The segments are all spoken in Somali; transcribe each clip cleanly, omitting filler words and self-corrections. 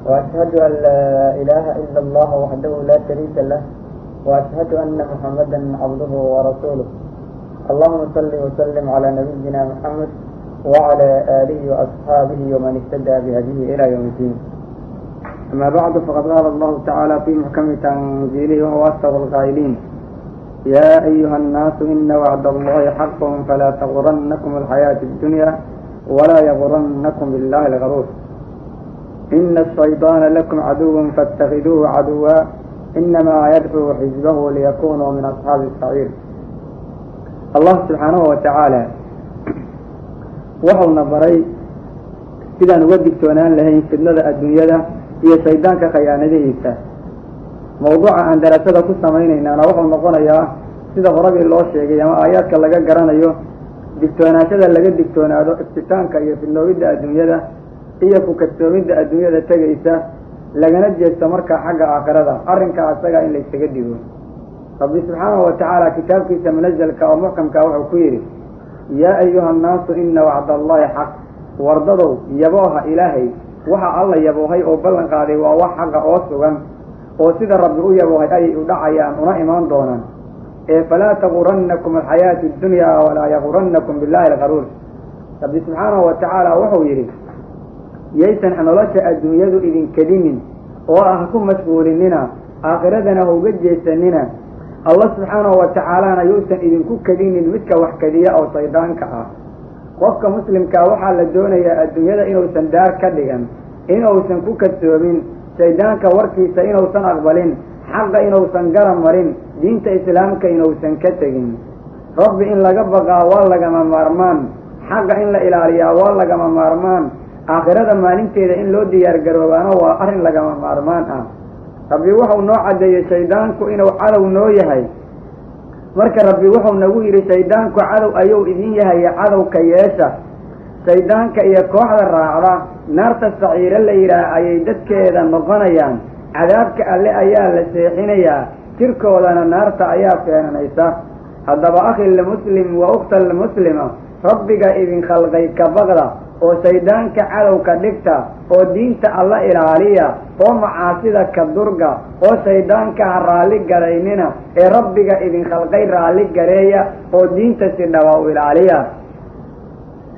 وأشهد أن لا إله إلا الله وحده لا شريك له، وأشهد أن محمدا عبده ورسوله. اللهم صل وسلم على نبينا محمد وعلى آله وأصحابه ومن اهتدى بهديه إلى يوم الدين. أما بعد، فقد قال الله تعالى في محكم تنزيله وهو أصدق القائلين: يا أيها الناس إن وعد الله حق، فلا تغرنكم الحياة الدنيا ولا يغرنكم بالله الغرور. إن الشيطان لكم عدو فاتخذوه عدوا، إنما يدعو حزبه ليكونوا من أصحاب السعير. Allah subxaanahu watacaala wuxuuna baray sidaan uga digtoonaan lahayn fidnada adduunyada iyo shaydaanka khayaanadihiisa. Mawduuca aan daraasada ku samaynaynana wuxuu noqonayaa, sida horabii loo sheegay ama aayaadka laga garanayo, digtoonaashada laga digtoonaado iftitaanka iyo fidnoobidda adduunyada iyo ku kadsoomidda adduunyada tegaysa, lagana jeesto markaa xagga aakhirada. Arrinka asaga in la ysaga digo, Rabbi subxaanahu watacaala kitaabkiisa munazalka oo muxkamka wuxuu ku yidhi: "Yaa ayuha annaasu, ina wacda allahi xaq." Wardadow, yabooha Ilaahay, waxa Alla yaboohay oo ballan qaaday, waa wax xaqa oo sugan, oo sida Rabbi u yaboohay ayay u dhacayaan una imaan doonaan. Ee "falaa tagurannakum alxayaatu addunyaa walaa yagurannakum billahi algaruur." Rabbi subxaanahu watacaala wuxuu yidhi: yaysan nolosha adduunyadu idinkadinin oo ah ku mashquulinina, aakhiradana ha uga jeesanina. Allah subxaanahu watacaalana yuusan idinku kadinin midka wax kadiya oo shaydaanka ah. Qofka muslimkaa waxaa la doonayaa adduunyada inuusan daar ka dhigan, inuusan ku kadsoomin, shaydaanka warkiisa inuusan aqbalin, xaqa inuusan garab marin, diinta islaamka inuusan ka tegin. Rabbi in laga baqaa waa lagama maarmaan, xaqa in la ilaaliyaa waa lagama maarmaan, aakhirada maalinteeda in loo diyaar garoobaano waa arrin lagama maarmaan ah. Rabbi wuxuu noo caddeeyey shaydaanku inuu cadow noo yahay. Marka Rabbi wuxuu nagu yidhi: shaydaanku cadow ayuu idin yahay, cadowka yeesha. Shaydaanka iyo kooxda raacda naarta saciiro la yidhaah ayay dadkeeda noqonayaan. Cadaabka Alle ayaa la seexinayaa, jirkoodana naarta ayaa feenanaysa. Haddaba, akhi lmuslim wa ukhta almuslima, Rabbiga idin khalqay ka baqda oo shaydaanka cadowka dhigta, oo diinta Alla ilaaliya, oo macaasida ka durga, oo shaydaanka ha raalli garaynina ee Rabbiga idin khalqay raalli gareeya, oo diinta si dhaba u ilaaliya.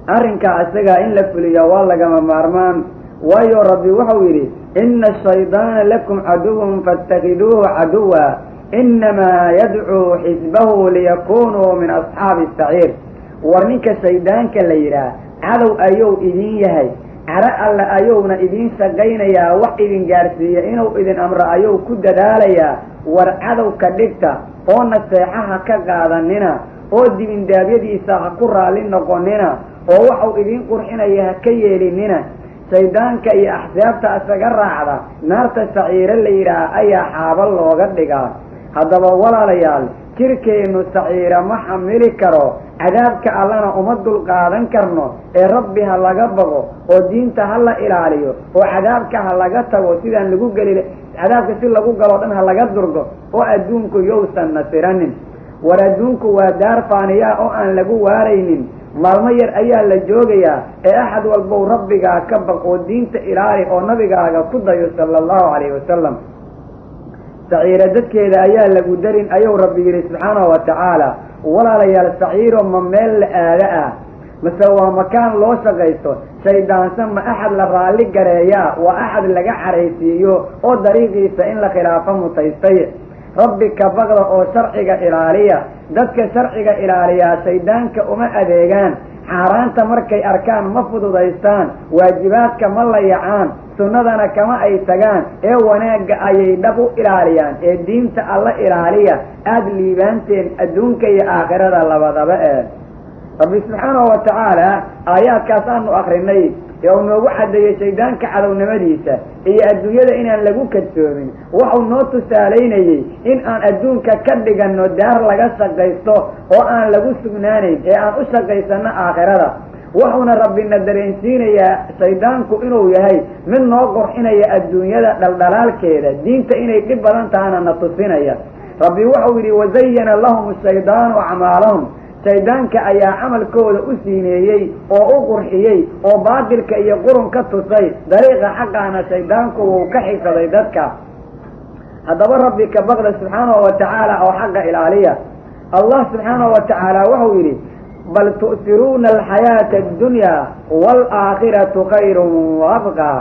Arrinkaa isagaa in la fuliya waa lagama maarmaan, waayo Rabbi wuxuu yidhi: "Ina ashaydaana lakum caduwun faاtakhiduuhu caduwa, inamaa yadcuu xisbahu liyakunuu min asxaabi asaciir." War ninka shaydaanka la yidhaah cadow ayuu idin yahay, caro Alle ayuuna idiin shaqaynayaa, wax idin gaadhsiiya inuu idin amro ayuu ku dadaalayaa. War cadowka dhigta oo naseexaha ka qaadanina, oo dibindaabyadiisa ha ku raalli noqonina, oo waxuu idiin qurxinaya ha ka yeelinina. Shaydaanka iyo axsaabta isaga raacda naarta saciiro la yidhaah ayaa xaabo looga dhigaa. Haddaba walaalayaal, jirkeennu saciira ma xamili karo, cadaabka Allana uma dulqaadan karno. Ee Rabbi ha laga baqo oo diinta ha la ilaaliyo, oo cadaabka ha laga tago. Sidaan lagu geli cadaabka, si lagu galoo dhan ha laga durgo, oo adduunku yousan nasiranin. War adduunku waa daar faaniyaa oo aan lagu waaraynin, maalmo yar ayaa la joogayaa. Ee axad walbow, Rabbigaa ka baq oo diinta ilaali, oo nabigaaga ku dayo, sala allahu calayhi wasalam. Saciiro dadkeeda ayaa lagu darin, ayuu Rabbi yidhi subxaanahu wa tacaala. Walaalayaal, saciiro ma meel la aado ah, mase waa makaan loo shaqaysto? Shaydaansan ma axad la raalli gareeyaa? Waa axad laga caraysiiyo oo dariiqiisa in la khilaafo mutaystay. Rabbi ka baqda oo sharciga ilaaliya. Dadka sharciga ilaaliyaa shaydaanka uma adeegaan. Xaaraanta markay arkaan ma fududaystaan, waajibaadka ma layacaan, sunnadana kama ay tagaan, ee wanaagga ayay dhab u ilaaliyaan. Ee diinta Alla ilaaliya, aada liibaanteen adduunka iyo aakhirada labadaba. Ee Rabbi subxaanahu wa tacaala aayaadkaas aanu akrinay ee uu noogu caddeeyey shaydaanka cadownimadiisa iyo adduunyada inaan lagu kadsoomin, waxau noo tusaalaynayey in aan adduunka ka dhiganno daar laga shaqaysto oo aan lagu sugnaanayn, ee aan u shaqaysano aakhirada. Wuxuuna Rabbina dareensiinayaa shaydaanku inuu yahay mid noo qurxinaya adduunyada dhaldhalaalkeeda, diinta inay dhib badan tahana na tusinaya. Rabbi wuxuu yidhi: "Wazayana lahum ashaydaanu acmaalahum." Shaydaanka ayaa camalkooda u siineeyey oo u qurxiyey oo baatilka iyo qurun ka tusay. Dariiqa xaqaana shaydaanku wuu ka xigsaday dadka. Haddaba Rabbi ka baqda subxaanahu wa tacaala oo xaqa ilaaliya. Allah subxaanahu wa tacaala wuxuu yidhi: bal tu'tiruuna alxayaata addunyaa waalaakhiratu khayrun wa abqaa.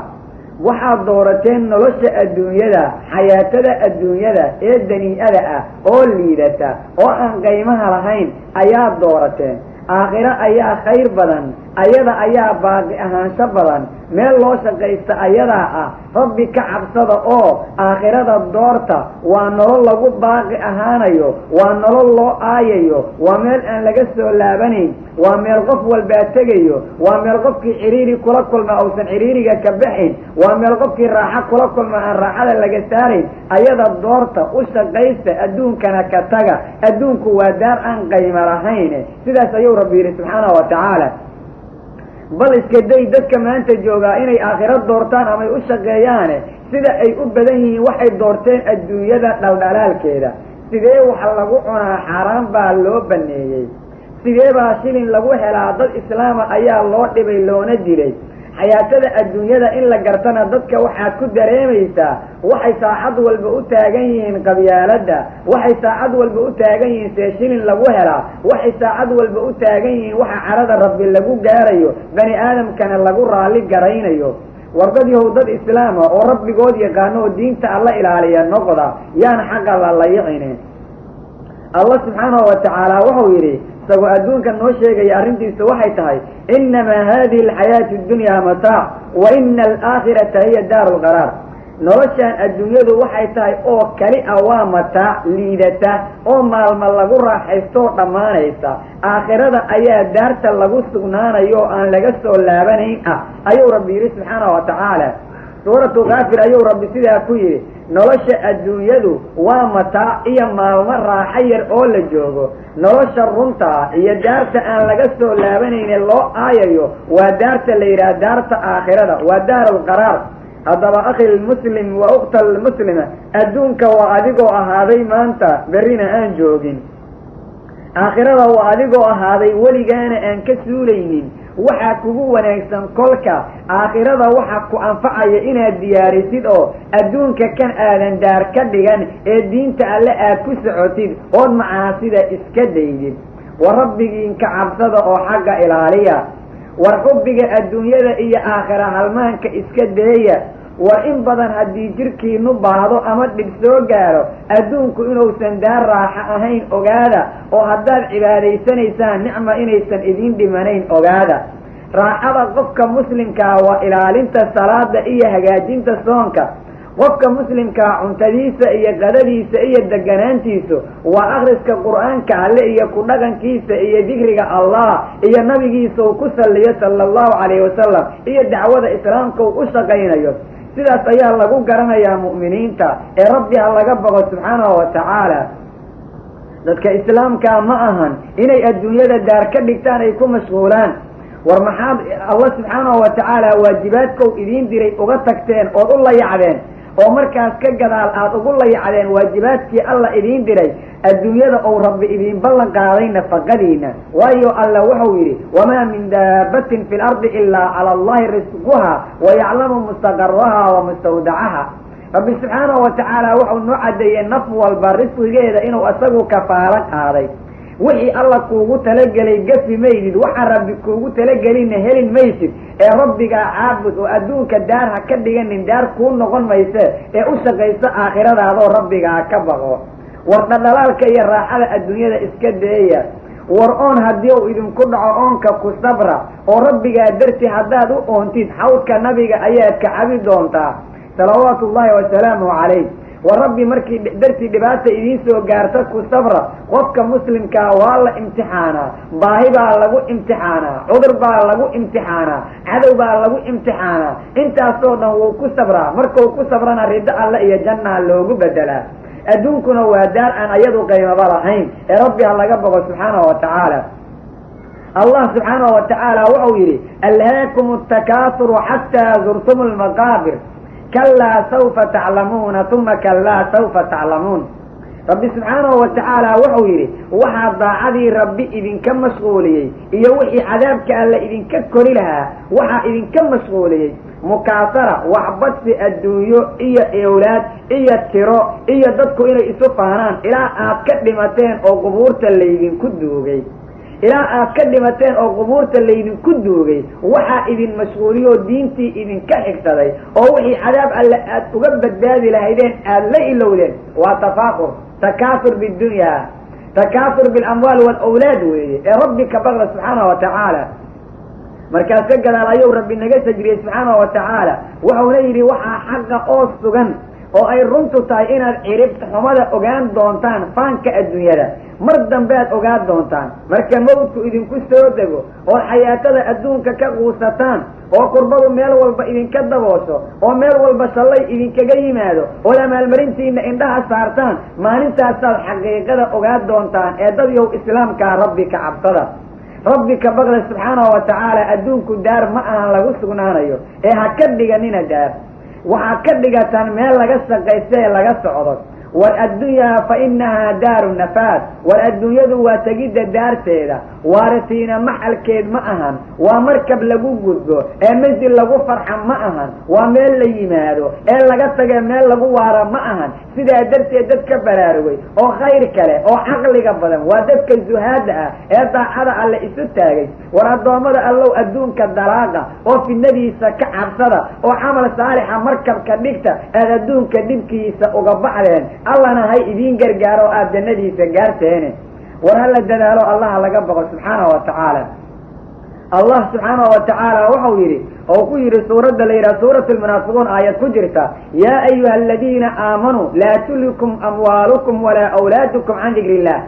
Waxaad doorateen nolosha adduunyada, xayaatada adduunyada ee danii'ada ah oo liidata oo aan qiimaha lahayn ayaad doorateen. Aakhiro ayaa khayr badan, ayada ayaa baaqi ahaansho badan, meel loo shaqaysta ayadaa ah. Rabbi ka cabsada oo aakhirada doorta. Waa nolol lagu baaqi ahaanayo, waa nolol loo aayayo, waa meel aan laga soo laabanayn, waa meel qof walbaa tegayo, waa meel qofkii ciriiri kula kulma uusan ciriiriga ka baxayn, waa meel qofkii raaxo kula kulma aan raaxada laga saarayn. Ayada doorta, u shaqaysta, adduunkana ka taga. Adduunku waa daar aan qaymo lahayn. Sidaas ayuu Rabbi yidhi subxaanahu wa tacaala. Bal iska day dadka maanta joogaa inay aakhiro doortaan amay u shaqeeyaane, sida ay u badan yihiin waxay doorteen adduunyada dhaldhalaalkeeda. Sidee wax lagu cunaa? Xaaraan baa loo baneeyey. Sidee baa shilin lagu helaa? Dad islaama ayaa loo dhibay loona dilay. Xayaatada adduunyada in la gartana dadka waxaad ku dareemaysaa, waxay saacad walba u taagan yihiin qabyaaladda, waxay saacad walba u taagan yihiin see shilin lagu helaa, waxay saacad walba u taagan yihiin waxa carada Rabbi lagu gaarayo, bani aadamkana lagu raalli garaynayo. War dad yahow, dad islaama oo rabbigood yaqaano oo diinta Alla ilaaliya noqda, yaan xaqa la layicine. Allah subxaanahu wa tacaala wuxuu yidhi, isagoo adduunka noo sheegaya arrintiisu waxay tahay: innamaa hadihi alxayaatu addunyaa mataac wa ina alaakhirata hiya daaru lqaraar. Noloshaan adduunyadu waxay tahay oo keli ah waa mataac liidata oo maalma lagu raaxaystoo dhammaanaysa. Aakhirada ayaa daarta lagu sugnaanayo oo aan laga soo laabanayn ah, ayuu Rabbi yidhi subxaanahu wa tacaala. Suuratu Kaafir ayuu Rabbi sidaa ku yidhi: nolosha adduunyadu waa mataac iyo maalmo raaxo yar oo la joogo. Nolosha runtaa iyo daarta aan laga soo laabanayne loo aayayo waa daarta la yidhaha daarta aakhirada, waa daar alqaraar. Haddaba akhi lmuslim wa ukhta almuslima, adduunka waa adigoo ahaaday maanta, berrina aan joogin. Aakhirada waa adigoo ahaaday, weligaana aan ka suulaynin. Waxaa kugu wanaagsan kolka aakhirada waxa ku anfacaya inaad diyaarisid oo adduunka kan aadan daar ka dhigan ee diinta Alle aad ku socotid ood macaasida iska daydid. War Rabbigiinka cabsada oo xagga ilaaliya. War xubbiga adduunyada iyo aakhira halmaanka iska deeya. War in badan haddii jirkiinu baahdo ama dhib soo gaaro, adduunku inuusan daar raaxo ahayn ogaada, oo haddaad cibaadaysanaysaan nicma inaysan idiin dhimanayn ogaada. Raaxada qofka muslimkaa waa ilaalinta salaada iyo hagaajinta soonka. Qofka muslimkaa cuntadiisa iyo qadadiisa iyo deganaantiisu waa akhriska Qur-aanka Alle iyo ku dhaqankiisa iyo dikriga Allah iyo nabigiisa uu ku salliyo sala allahu calayhi wasalam iyo dacwada islaamka uu u shaqaynayo. Sidaas ayaa lagu garanayaa mu'miniinta. Ee Rabbi ha laga baqo subxaanahu wa tacaala. Dadka islaamkaa ma ahan inay adduunyada daar ka dhigtaan, ay ku mashquulaan. War maxaad Allah subxaanahu wa tacaala waajibaadkow idiin diray uga tagteen ood u layacdeen, oo markaas ka gadaal aada ugu layacdeen waajibaadkii Alla idiin diray adduunyada ou Rabbi idiin ballan qaaday nafaqadiina? Waayo Alla wuxuu yidhi: wamaa min daabatin fi lardi ilaa cala allahi risquha wayaclamu mustaqaraha wa mustawdacaha. Rabbi subxaanahu wa tacaala wuxuu noo caddeeyey naf walba risqigeeda inuu isagu kafaalo qaaday. Wixii Alla kuugu talagelay gafi maydid, waxa Rabbi kuugu talagelinna helin maysid. Ee Rabbigaa caabud oo adduunka daar ha ka dhiganin, daar kuu noqon mayse, ee u shaqayso aakhiradaadoo Rabbigaa ka baqo. War dhadhalaalka iyo raaxada adduunyada iska deeya. War oon haddii uu idinku dhaco, oonka ku sabra, oo Rabbigaa darti haddaad u oontid xawdka nabiga ayaad ka cabi doontaa salawaatu ullahi wasalaamuhu calayh. War Rabbi markii dartii dhibaata idiin soo gaarta ku sabra. Qofka muslimkaa waa la imtixaanaa, baahi baa lagu imtixaanaa, cudur baa lagu imtixaanaa, cadow baa lagu imtixaanaa. Intaasoo dhan wuu ku sabraa. Markuu ku sabrana riddo Alle iyo jannaa loogu bedelaa. Adduunkuna waa daar aan ayadu qaymaba lahayn. Ee Rabbi ha laga boqo subxaanahu wa tacaala. Allah subxaanahu wa tacaala wuxuu yidhi: alhaakum atakaasuru xataa zurtum lmaqaabir, kalaa sawfa taclamuuna, uma kalaa sawfa taclamuun. Rabbi subxaanahu wa tacaala wuxuu yidhi waxaa daacadii rabbi idinka mashquuliyey iyo wixii cadaabka alle idinka kori lahaa waxaa idinka mashquuliyey mukaasara, waxbadsi adduunyo iyo ewlaad iyo tiro iyo dadku inay isu faanaan ilaa aad ka dhimateen oo qubuurta laydinku duugay, ilaa aad ka dhimateen oo qubuurta laydinku duugay. Waxaa idin mashquuliyoo diintii idinka xigsaday oo wixii cadaab alle aad uga badbaadi lahaydeen aad la ilowdeen. Waa tafaakur, takaasur biddunyaa, takaasur bilamwaal waalawlaad weeye. Ee rabbi ka baqda subxaanahu wa tacaala. Markaas ka gadaal ayuu rabbi naga sajriyey subxaanahu wa tacaala, wuxuuna yidhi waxaa xaqa oo sugan oo ay runtu tahay inaad ciribta xumada ogaan doontaan faanka adduunyada, mar dambe aad ogaan doontaan marka mawdku idinku soo dego oo xayaatada adduunka ka quusataan oo kurbadu meel walba idinka daboosho oo meel walba shallay idinkaga yimaado ood amaalmarintiina indhaha saartaan. Maalintaasaad xaqiiqada ogaan doontaan. Ee dad yow islaamkaa, rabbi ka cabsada, rabbi ka baqda subxaanahu wa tacaala. Adduunku daar ma ahan lagu sugnaanayo, ee ha ka dhiganina daar, waxaad ka dhigataan meel laga shaqaysta ee laga socdo. War addunyaa fa inahaa daaru nafaad, war adduunyadu waa tegidda daarteeda, waarisiina maxalkeed ma ahan. Waa markab lagu gudbo ee mansil lagu farxa ma ahan. Waa meel la yimaado ee laga tage, meel lagu waara ma ahan. Sidaa darteed dadka baraarugay oo khayr kale oo caqliga badan waa dadka zuhaada ah ee daacada alle isu taagay. War addoommada allow, adduunka dalaaqa oo fidnadiisa ka cabsada oo camal saalixa markabka dhigta aad adduunka dhibkiisa uga baxdeen, Allahna hay idiin gargaaro oo aad jannadiisa gaarteene. War hala dadaalo, Allaha laga baqo subxaanahu wa tacaala. Allah subxaanahu wa tacaala wuxuu yidhi oo ku yidhi suuradda la yidhaha Suurat Almunaafiquun, aayad ku jirta: "Yaa ayuha aladiina aamanuu, laa tulhikum amwaalukum walaa awlaadukum can dikri illah,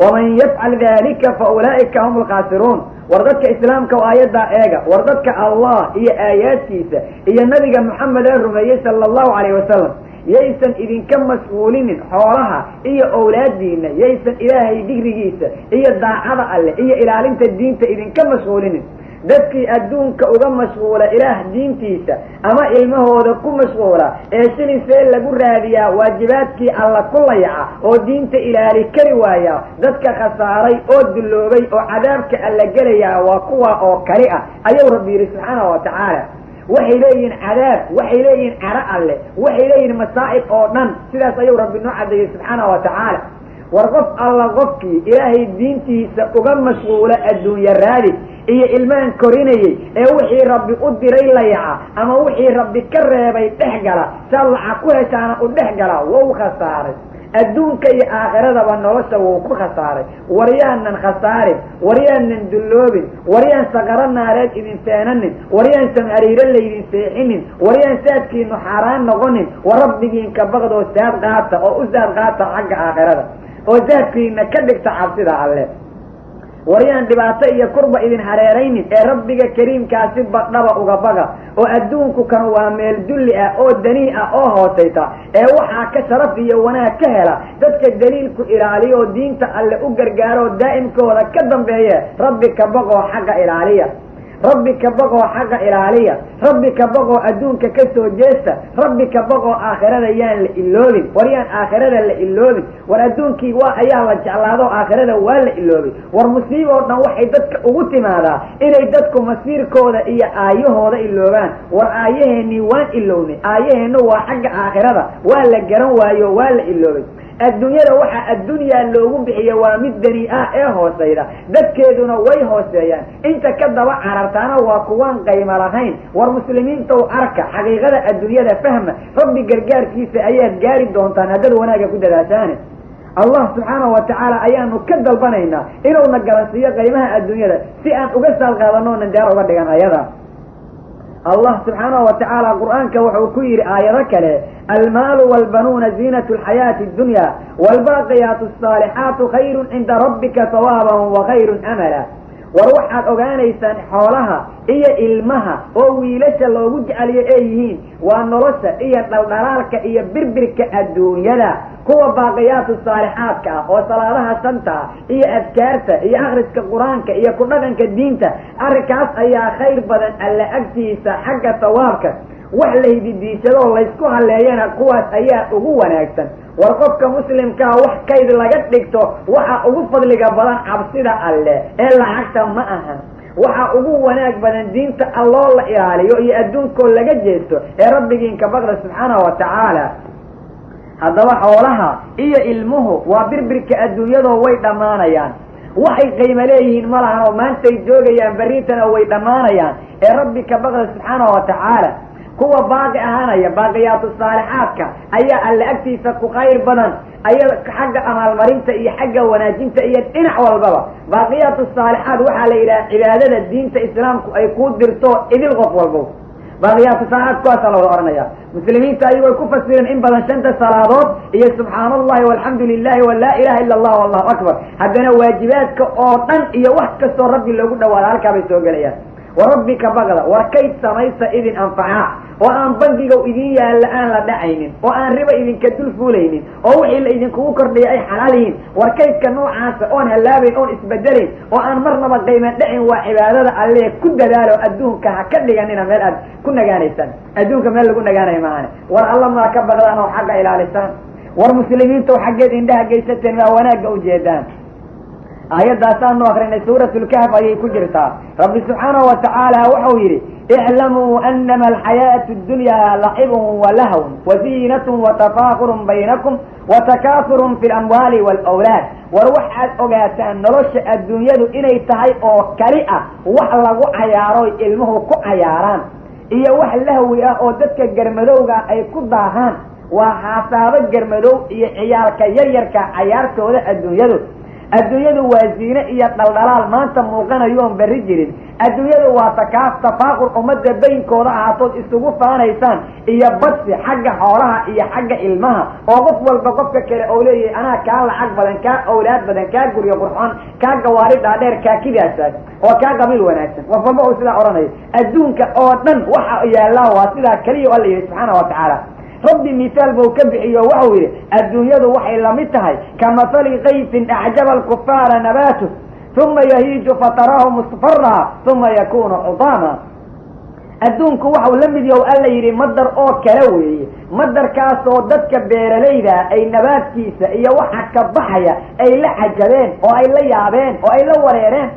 waman yafcal dalika fa ulaa'ika hum alkhaasiruun." War dadka islaamka oo aayaddaa eega, war dadka Allah iyo aayaadkiisa iyo nabiga Moxamed ee rumeeyey sala allahu calayh wasalam, yaysan idinka mashquulinin xoolaha iyo owlaadiina, yaysan Ilaahay dikrigiisa iyo daacada alleh iyo ilaalinta diinta idinka mashquulinin. Dadkii adduunka uga mashquula Ilaah diintiisa ama ilmahooda ku mashquula ee shilin see lagu raadiyaa waajibaadkii Alla ku layaca oo diinta ilaali kari waaya, dadka khasaaray oo dulloobay oo cadaabka alla gelayaa waa kuwa oo kali ah, ayuu Rabbi yidhi subxaanahu wa tacaala. Waxay leeyihiin cadaab, waxay leeyihiin caro alle, waxay leeyihiin masaa'ib oo dhan. Sidaas ayuu Rabbi noo caddeeyey subxaanahu wa tacaala. War qof alla qofkii Ilaahay diintiisa uga mashquula adduunya raadid iyo ilmaan korinayey ee wixii Rabbi u diray layaca ama wixii Rabbi ka reebay dhex gala, saad lacag ku heshaana u dhex gala, wou khasaaray adduunka iyo aakhiradaba, nolosha wuu ku khasaaray. Waryaanan khasaarin, waryaanan dulloobin, waryaan saqaro naareed idin feenanin, waryaan samhariiro laydin seexinin, waryaan saadkiinu xaaraan noqonin. War rabbigiinka baqdoo saad qaata oo u saad qaata xagga aakhirada oo saadkiina ka dhigta cabsida Alle. Waryaan dhibaato iyo kurba idin hareeraynin, ee Rabbiga kariimkaasi badhaba uga baga oo adduunku kan waa meel dulli ah oo danii ah oo hoosayta, ee waxaa ka sharaf iyo wanaag ka hela dadka daliilku ilaaliyo oo diinta Alle u gargaaro oo daa'imkooda ka dambeeye. Rabbi ka baqoo xaqa ilaaliya, Rabbi ka baqoo xaqa ilaaliya, Rabbi ka baqoo adduunka ka soo jeesta, Rabbi ka baqoo aakhirada yaan la iloobin. War yaan aakhirada la iloobin. War adduunkii waa ayaa la jeclaado, aakhirada waa la iloobay. War musiiba oo dhan waxay dadka ugu timaadaa inay dadku masiirkooda iyo aayahooda iloobaan. War aayaheenii waan ilownay, aayaheennu waa xagga aakhirada, waa la garan waayo, waa la iloobay. Adduunyada waxaa addunyaa loogu bixiya waa mid dani ah ee hoosayda, dadkeeduna way hooseeyaan, inta ka daba carartaana waa kuwaan qaymo lahayn. War muslimiintow, arka xaqiiqada adduunyada, fahma, Rabbi gargaarkiisa ayaad gaari doontaan haddaad wanaaga ku dadaashaane. Allah subxaanahu wa tacaala ayaanu ka dalbanaynaa inuuna garansiiyo qaymaha adduunyada si aan uga saal qaadano onan daar uga dhigan ayada. Allah subxaanahu wa tacaala Qur-aanka wuxuu ku yidhi aayado kale: "Almaalu waalbanuuna ziinatu alxayaati addunya, waalbaaqiyaatu asaalixaatu khayrun cinda rabbika sawaaban wa khayrun amala." War waxaad ogaanaysaan xoolaha iyo ilmaha oo wiilasha loogu jeceliyo ee yihiin waa nolosha iyo dhaldhalaalka iyo birbirka adduunyada. Kuwa baaqiyaatu saalixaadka ah oo salaadaha shanta ah iyo adkaarta iyo akhriska Qur-aanka iyo ku dhaqanka diinta, arrinkaas ayaa khayr badan Alla agtiisa xagga sawaabka. Wax la hididiishadoo laysku halleeyana kuwaas ayaa ugu wanaagsan. War qofka muslimkaa wax kayd laga dhigto waxa ugu fadliga badan cabsida alle ee lacagta ma ahan. Waxa ugu wanaag badan diinta alloo la ilaaliyo iyo adduunkoo laga jeesto ee rabbigiinka baqda subxaanahu wa tacaala. Haddaba xoolaha iyo ilmuhu waa birbirka adduunyadoo way dhammaanayaan, waxay qiimo leeyihiin ma lahan oo maantay joogayaan, berritana way dhammaanayaan ee rabbi ka baqda subxaanahu wa tacaala. Kuwa baaqi ahaanaya baaqiyaatu saalixaadka ayaa alle agtiisa ku khayr badan, aya xagga amaalmarinta iyo xagga wanaajinta iyo dhinac walbaba. Baaqiyaatu saalixaad waxaa la yidhaha cibaadada diinta islaamku ay kuu dirto idil qof walbo. Baaqiyaatu saalixaad kuwaasaa la wada ohanaya. Muslimiinta ayagoo ku fasireen in badan shanta salaadood iyo subxaana allahi walxamdu lilahi walaa ilaha illa allah wallahu akbar. Haddana waajibaadka oo dhan iyo wax kastoo rabbi loogu dhawaado halkaa bay soo gelayaan. War rabbi ka baqda, war kayd samaysta idin anfacaa oo aan bangigow idin yaalla aan la dhacaynin oo aan riba idinka dul fuulaynin oo wixii la idinkugu kordhaya ay xalaal yihiin. War kaydka noocaasa oon hallaabayn oon isbedelayn oo aan marnaba qiima dhacin waa cibaadada allee ku dadaalo. Adduunka ha ka dhiganina meel aad ku nagaanaysaan, adduunka meel lagu nagaanayo maahane. War alla maa ka baqdaan oo xagga ilaalisaan? War muslimiinta xaggeed indhaha geysateen maa wanaagga ujeedaan? Aayadaasaanu akrinay, suuratulkahf ayay ku jirtaa. Rabbi subxaanahu wa tacaala wuxuu yidhi: iclamuu anama alxayaatu ddunyaa lacibun walahwn waziinatun watafaakurun baynakum watakaasurun fi lamwaali waalawlaad. War waxaad ogaataan nolosha adduunyadu inay tahay oo kali ah wax lagu cayaaroy ilmuhu ku cayaaraan iyo wax lahwi ah oo dadka garmadowga ay ku daahaan. Waa xaasaabo garmadow iyo ciyaalka yaryarka cayaartooda adduunyadu. Adduunyadu waa ziine iyo dhaldhalaal maanta muuqanayoon berri jirin. Adduunyadu waa tafaaqur ummadda baynkooda ahaatood isugu faanaysaan iyo badsi xagga xoolaha iyo xagga ilmaha, oo qof walba qofka kale oo leeyahay anaa kaa lacag badan, kaa awlaad badan, kaa guryo qurxoon, kaa gawaari dhaadheer, kaa kidaasaas oo kaa qabiil wanaagsan. Qof walba uu sidaa odhanayo. Adduunka oo dhan waxa yaallaa waa sidaa keliya alla yihi subxaana wa tacaala. Rabbi mithaal buu ka bixiyo, waxau yidhi: adduunyadu waxay lamid tahay kamahali kayfin acjaba alkufaara nabaatuh uma yahiiju fataraahu musfara uma yakunu xudaama. Adduunku waxau la mid yaho alla yidhi madar oo kale weeye, madarkaasoo dadka beeralayda ay nabaadkiisa iyo waxa ka baxaya ay la cajabeen oo ay la yaabeen oo ay la wareereen,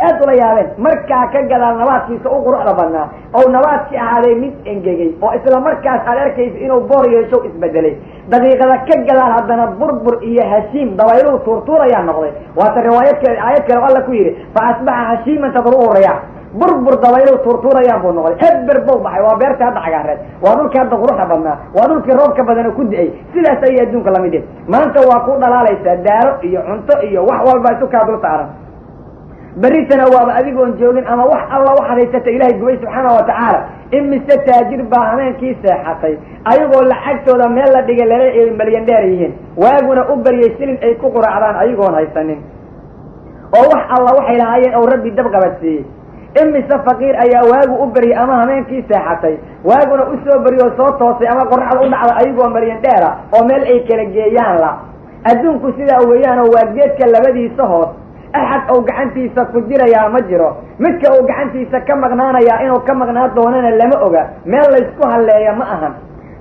aad ula yaabeen. Markaa ka gadaal nabaadkiisa u quruxda badnaa oo nabaadkii ahaaday mid engegay oo isla markaas aad arkaysa inuu boor yeesho isbedelay. Daqiiqada ka gadaal haddana burbur iyo hashiim dabayluhu tuurtuurayaa noqday. Waata riwaayad kale, aayad kale alla ku yidhi: fa asbaxa hashiiman tadru'u riyax. Burbur dabayluhu tuurtuurayaan buu noqday, eber buu baxay. Waa beerta hadda cagaareed, waa dhulkii hadda quruxda badnaa, waa dhulkii roobka badan ku di'ay. Sidaas ayay adduunka lamid yahay. Maanta waa ku dhalaalaysaa daaro iyo cunto iyo wax walba isu kaa dul saaran, berritana waaba adigoon joogin ama wax alla waxaad haysata ilaahay gubay subxaana wa tacaala. Imise taajir baa hameenkii seexatay ayagoo lacagtooda meel la dhigay lala malyan dheer yihiin, waaguna u baryay shilin ay ku quraacdaan ayagoon haysanin, oo wax alla waxay lahaayeen ou rabbi dab qabadsiiyey. Imise faqiir ayaa waagu u baryay ama hameenkii seexatay, waaguna usoo baryo oo soo toosay ama qoraxda u dhacda ayagoo malyan dheera oo meel ay kala geeyaan la. Adduunku sidaa weeyaanoo waa geedka labadiisa hoos. Axad ou gacantiisa ku jirayaa ma jiro, midka uu gacantiisa ka maqnaanayaa inuu ka maqnaa doonana lama oga. Meel laysku halleeya ma ahan,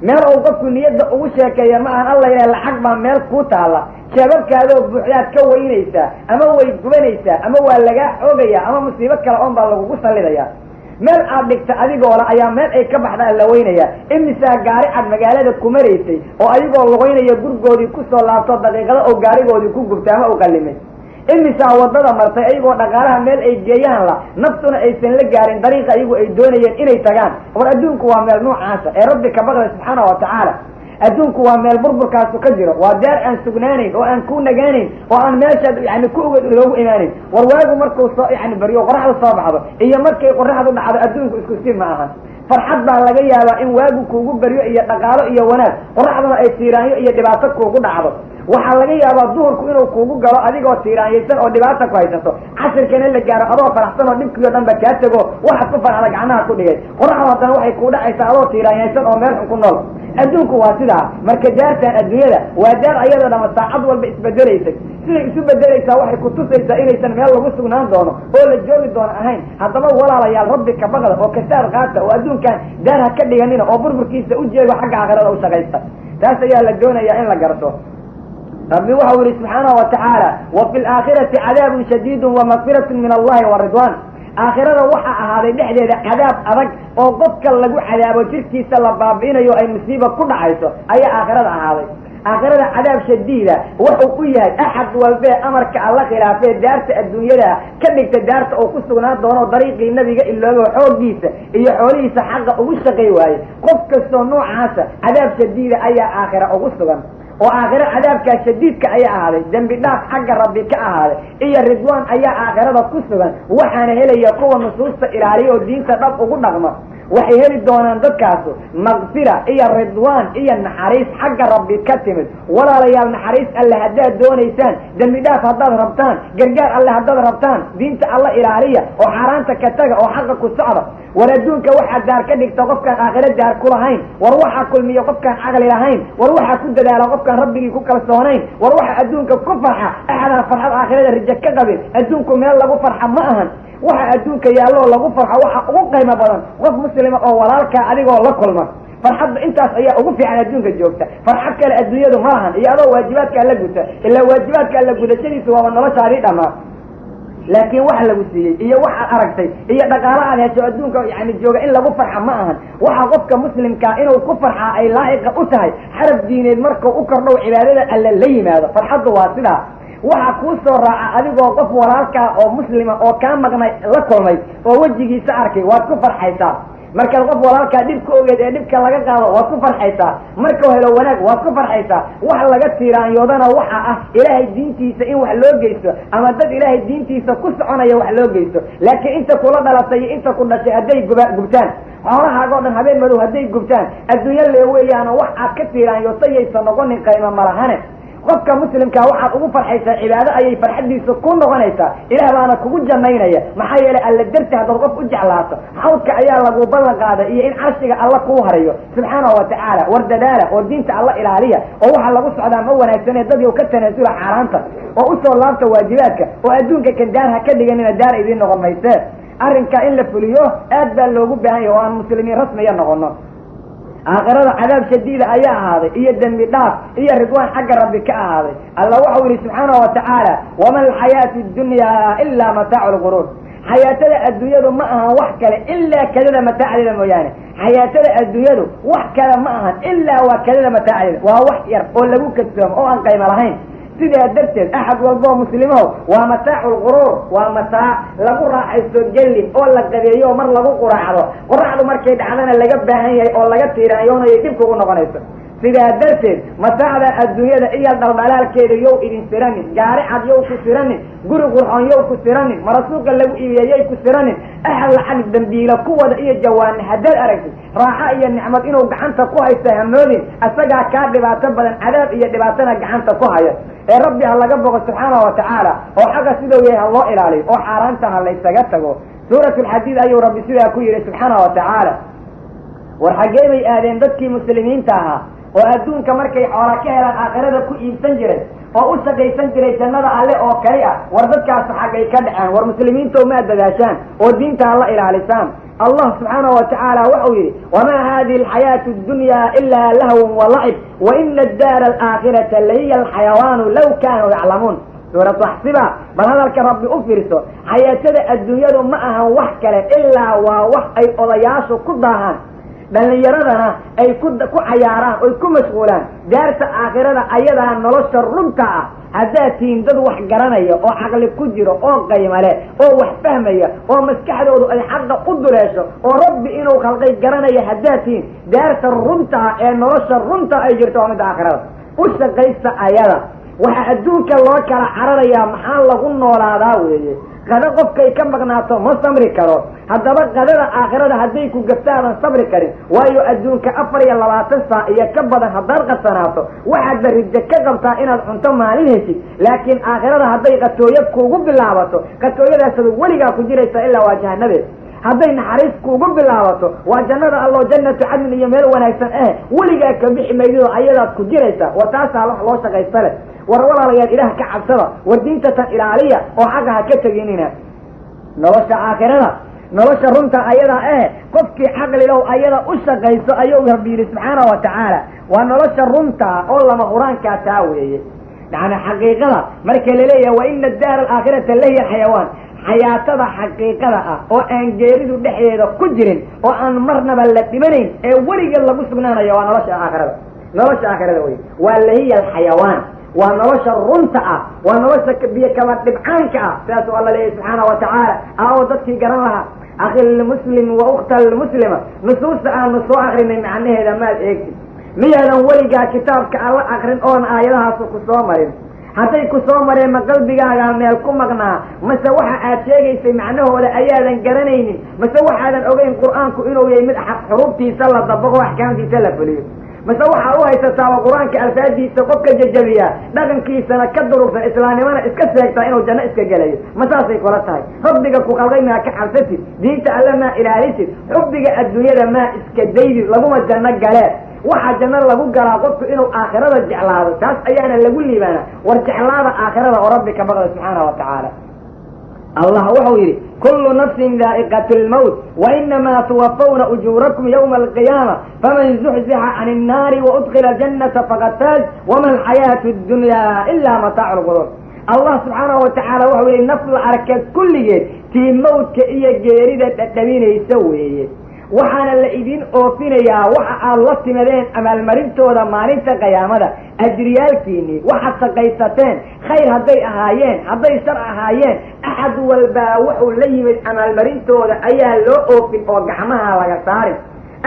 meel uu qofku niyadda ugu sheekeeya ma ahan. Alla ilaha lacag baa meel kuu taalla, jeebabkaadoo buuxdaad ka weynaysaa ama way gubanaysaa ama waa lagaa xoogayaa ama musiibo kale oon baa lagugu sallidayaa. Meel aad dhigta adigoola ayaa meel ay ka baxda la weynayaa. Imisaa gaari cad magaalada ku maraysay oo adigoo lugaynaya gurgoodii kusoo laabto daqiiqada oo gaarigoodii ku gubtay ama u qallimay. Imisaa waddada martay ayagoo dhaqaalaha meel ay geeyaan la, naftuna aysan la gaarin dariiqa ayagu ay doonayeen inay tagaan. War adduunku waa meel noocaasa ee rabbi ka baqday subxaana wa tacaala. Adduunku waa meel burburkaasu ka jiro, waa daar aan sugnaanayn oo aan ku nagaanayn oo aan meeshaad yani ku ogeed loogu imaanayn. War waagu markuu soo yani baryo qoraxdu soo baxdo iyo markay qoraxdu dhacdo adduunku isku si ma ahan. Farxad baa laga yaabaa in waagu kuugu baryo iyo dhaqaalo iyo wanaag, qoraxduna ay tiiraanyo iyo dhibaato kuugu dhacdo. Waxaa laga yaabaa duhurku inuu kuugu galo adigoo tiiraanyaysan oo dhibaata ku haysato, casirkana la gaaro adoo faraxsan oo dhibkii o dhan ba kaa tego, waxaad ku farxda gacmaha ku dhigay. Qoraxdu haddana waxay kuu dhacaysaa adoo tiiraanyaysan oo meel xun ku nool. Adduunku waa sidaa. Marka daartan adduunyada waa daar ayadoo dhama saacad walba isbedelaysay. Siday isu bedelaysaa waxay kutusaysaa inaysan meel lagu sugnaan doono oo la joogi doono ahayn. Haddaba walaalayaal, rabbi ka baqda oo kasaar qaata oo adduunkan daar ha ka dhiganina oo burburkiisa u jeego, xagga aakhirada u shaqaysta. Taas ayaa la doonayaa in la garto. Rabbi waxau yihi subxaanahu watacaala: wa fi laakhirati cadaabun shadiidun wa makfiratun min allahi wa ridwan. Aakhirada waxaa ahaaday dhexdeeda cadaab adag oo qofka lagu cadaabo, jirkiisa la baabi'inayo, ay musiiba ku dhacayso ayaa aakhirada ahaaday. Aakhirada cadaab shadiida wuxuu u yahay axad walbee amarka alla khilaafee daarta adduunyada ka dhigta daarta uu ku sugnaan doono, dariiqii nabiga iloobo, xooggiisa iyo xoolihiisa xaqa ugu shaqay waaye. Qof kastoo noocaasa cadaab shadiida ayaa aakhira ugu sugan, oo aakhiro cadaabkaa shadiidka ayaa ahaaday, dembi dhaaf xagga rabbi ka ahaaday iyo ridwaan ayaa aakhirada ku sugan. Waxaana helaya kuwa nusuusta ilaaliya oo diinta dhab ugu dhaqma. Waxay heli doonaan dadkaasu maqfira iyo ridwaan iyo naxariis xagga rabbi ka timid. Walaalayaal, naxariis alle haddaad doonaysaan, dembi dhaaf haddaad rabtaan, gargaar alle haddaad rabtaan, diinta alla ilaaliya oo xaaraanta ka taga oo xaqa ku socda. War adduunka waxaa daar ka dhigta qofkaan aakhiro daar ku lahayn. War waxaa kulmiya qofkaan caqli lahayn. War waxaa ku dadaala qofkaan rabbigii ku kalsoonayn. War waxaa adduunka ku farxa axadaan farxad aakhirada rajo ka qabin. Adduunku meel lagu farxa ma ahan. Waxa adduunka yaalloo lagu farxo waxa ugu qiimo badan qof muslima oo walaalkaa adigoo la kulma. Farxadda intaas ayaa ugu fiican adduunka joogta. Farxad kale adduunyadu ma lahan, iyo adoo waajibaadka alla guta. Ilaa waajibaadka alla gudashadiisu waaba noloshaadii dhammaa. Laakiin wax lagu siiyey iyo waxaad aragtay iyo dhaqaalo aad hesho adduunka yani jooga in lagu farxa ma ahan. Waxa qofka muslimkaa inuu ku farxaa ay laa'iqa u tahay xaraf diineed markuu u kordhow cibaadada alle la yimaado. Farxaddu waa sidaa. Waxa kuu soo raaca adigoo qof walaalkaa oo muslima oo kaa maqnay la kulmay oo wejigiisa arkay, waad ku farxaysaa. Markaad qof walaalkaa dhib ka ogeed ee dhibka laga qaado, waad ku farxaysaa. Markuu helo wanaag, waad ku farxaysaa. Wax laga tiiraanyoodana waxa ah ilaahay diintiisa in wax loo geysto ama dad ilaahay diintiisa ku soconaya wax loo geysto. Laakiin inta kula dhalatay iyo inta ku dhashay hadday gubtaan, xoolahaagoo dhan habeen madow hadday gubtaan, adduunyo lee weeyaano wax aad ka tiiraanyootayaysa noqonin, qayma malahane. Qofka muslimkaa waxaad ugu farxaysaa cibaado ayay farxadiisa ku noqonaysaa, ilaah baana kugu janaynaya. Maxaa yeelay, alla darti haddaad qof u jeclaato, xawdka ayaa lagu ballan qaaday iyo in carshiga alla kuu harayo subxaanahu watacaala. War dadaala oo diinta alla ilaaliya, oo waxa lagu socdaa ma wanaagsane dadyow ka tanaasula xaaraanta oo usoo laabta waajibaadka, oo adduunka kan daar ha ka dhiganina, daar idiin noqon maysee. Arrinkaa in la fuliyo aad baa loogu baahan yahy oo aan muslimiin rasmiya noqono. Aakhirada cadaab shadiida ayaa ahaaday iyo dembi dhaaf iyo ridwaan xagga rabbi ka ahaaday. Alla waxau yihi subxaanahu watacaala: wama alxayaatu ddunyaa ilaa mataacu lguruur. Xayaatada adduunyadu ma ahan wax kale ilaa kadada mataacdeeda mooyaane. Xayaatada adduunyadu wax kale ma ahan ilaa waa kadada mataacdeeda, waa wax yar oo lagu kadsoomo oo aan qaymo lahayn. Sidaa darteed axad walboo muslimow, waa mataacu lquruur, waa mataac lagu raaxaysto gelin oo la qadeeyo, mar lagu quraacdo, qoraxdu markay dhacdana laga baahan yahay oo laga tiiraanyoonayo dhib kugu noqonayso. Sidaa darteed mataacda adduunyada iyo dhaldhalaalkeeda yow idin siranin, gaari cad yow ku siranin, guri qurxoon yow ku siranin, marasuuqa lagu iibiyayay ku siranin. Axad lacag dambiila kuwada iyo jawaana haddaad aragtid, raaxo iyo nicmad inuu gacanta ku haysto hamoodin. Isagaa kaa dhibaato badan, cadaab iyo dhibaatana gacanta ku haya. Ee rabbi ha laga boqo subxaanahu watacaala, oo xaqa siduu yahay ha loo ilaaliyo, oo xaaraanta ha laysaga tago. Suurat alxadiid ayuu rabbi sidaa ku yidhi subxaanahu watacaala. War xaggee bay aadeen dadkii muslimiinta ahaa oo adduunka markay xoola ka helaan aakhirada ku iibsan jiray oo u shaqaysan jiray jannada alle oo kali ah? War dadkaasu xaggay ka dhaceen? War muslimiintow, maad dadaashaan oo diinta alla ilaalisaan? Allah subxaanahu watacaala waxau yidhi: wamaa hadihi alxayaatu addunyaa ilaa lahwun walacib wa ina addaara alaakhirata lahiya alxayawaanu law kaanuu yaclamuun. Suuratu axsiba. Bal hadalka rabbi u fiirso: xayaatada adduunyadu ma ahan wax kale ilaa waa wax ay odayaashu ku daahaan, dhallinyaradana ay ku cayaaraan oy ku mashquulaan. Daarta aakhirada ayadaa nolosha runta ah. Haddaad tihiin dad wax garanaya oo caqli ku jiro oo qayma leh oo wax fahmaya oo maskaxdoodu ay xaqa u duleesho oo rabbi inuu khalqay garanaya, haddaad tihiin, daarta runta ah ee nolosha runta ay jirto waa midda aakhirada. U shaqaysta ayada. Waxaa adduunka loo kala cararayaa maxaa lagu noolaadaa weeye. Qado qofkay ka maqnaato ma samri karo. Haddaba qadada aakhirada hadday ku gaftaadan sabri karin, waayo adduunka 24 saac iyo ka badan haddaad qadsanaato waxaad barrijo ka qabtaa inaad cunto maalin heshid. Laakiin aakhirada hadday qatooyo kuugu bilaabato, qatooyadaasada weligaa ku jiraysaa ilaa waa jahanabeed. Hadday naxariis kuugu bilaabato waa jannada alloo jannatu cadnin iyo meel wanaagsan weligaa ka bixi maydidoo ayadaad ku jiraysaa. War taasaa wax loo shaqaysta leh. War walaalayaal, ilaah ka cabsada, war diinta tan ilaaliya oo xaqa ha ka teginina. Nolosha aakhirada, nolosha runta ayadaa qofkii caqlilow ayada u shaqayso ayuu Rabbi yidhi subxaana wa tacaala. Waa nolosha runta oo lama qur-aankaa taa weeye. Yani xaqiiqada marka laleeyahay wa ina addaara alaakhirata lahiya alxayawaan, xayaatada xaqiiqada ah oo aan geeridu dhexdeeda ku jirin oo aan marnaba la dhimanayn ee weligeed lagu sugnaanayo waa nolosha aakhirada. Nolosha aakhirada wey waa lahiya alxayawaan, waa nolosha runta ah, waa nolosha biyo kaba dhibcaanka ah. Sidaasuu alla leeyahy subxaana wa tacaala. Aawo dadkii garan lahaa? Akhilmuslim wa ukhta almuslima, nusuusta aanu soo akrinay macnaheeda maad eegtid? Miyaadan weligaa kitaabka alla akrin oon aayadahaasu ku soo marin? Hadday ku soo mareen, ma qalbigaagaa meel ku maqnaa? Mase waxa aad sheegaysay macnahooda ayaadan garanaynin? Mase waxaadan ogeyn qur-aanku inuu yahay mid xuruubtiisa la dabaqo, axkaamtiisa la fuliyo? Mase waxaa u haysataaba qur-aanka alfaadiisa qofka jajabiyaa, dhaqankiisana ka durugsan, islaamnimana iska sheegtaa inuu janno iska gelayo? Ma saasay kula tahay? Rabbiga ku qalday maa ka cabsatid? Diinta alle maa ilaalisid? Xubbiga adduunyada maa iska daydid? Laguma janno galee. Waxaa janno lagu galaa qofku inuu aakhirada jeclaado, taas ayaana lagu liibaanaa. War jeclaada aakhirada oo rabbi ka baqda subxaana wa tacaala. Allah wuxuu yidhi: kullu nafsin daa'iqatu lmowt wa inamaa tuwafawna ujuurakum yawma alqiyaama faman zuxzixa can innaari waudkila aljannata faqad faaz wama alxayaatu addunyaa ilaa mataacu lguruur. Allah subxaanahu wa tacaala wuxuu yidhi: naf la arka kulligeed tii mawdka iyo geerida dhadhaminaysa weeye, waxaana la idin oofinayaa waxa aad la timadeen abaalmarintooda maalinta qiyaamada. Ajriyaalkiinii waxaad shaqaysateen, khayr hadday ahaayeen, hadday shar ahaayeen, axad walbaa wuxuu la yimid abaalmarintooda ayaa loo oofin oo gacmaha laga saarin.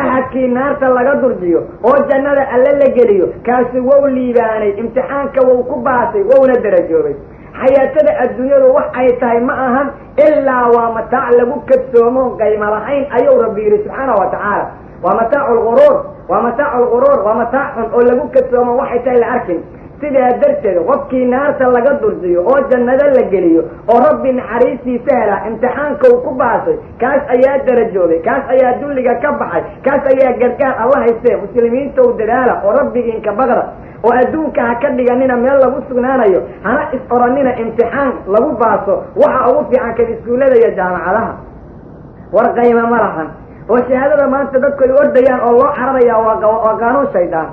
Axadkii naarta laga durjiyo oo jannada alle la geliyo, kaasi wow liibaanay, imtixaanka wou ku baasay, wowna darajoobay. Xayaatada adduunyadu wax ay tahay ma ahan ilaa waa mataac lagu kadsoomo, qaymo lahayn ayuu Rabbi yidhi subxaana wa tacaala. Waa mataacu lguruur, waa mataacu lguruur, waa mataac xun oo lagu kadsoomo, waxay tahay la arkin. Sidaa darteed qofkii naarta laga durjiyo oo jannada la geliyo oo rabbi naxariistiisa helaa, imtixaanka uu ku baasay, kaas ayaa darajoobay, kaas ayaa dulliga ka baxay, kaas ayaa gargaar alla haystee. Muslimiintow dadaala oo rabbigiinka baqda oo adduunka ha ka dhiganina meel lagu sugnaanayo, hana is oranina imtixaan lagu baaso waxa ugu fiican kan iskuullada iyo jaamacadaha. War qayma ma lahan oo shahaadada maanta dadku ay ordayaan oo loo cararayaa waa qaanuun shaydaan.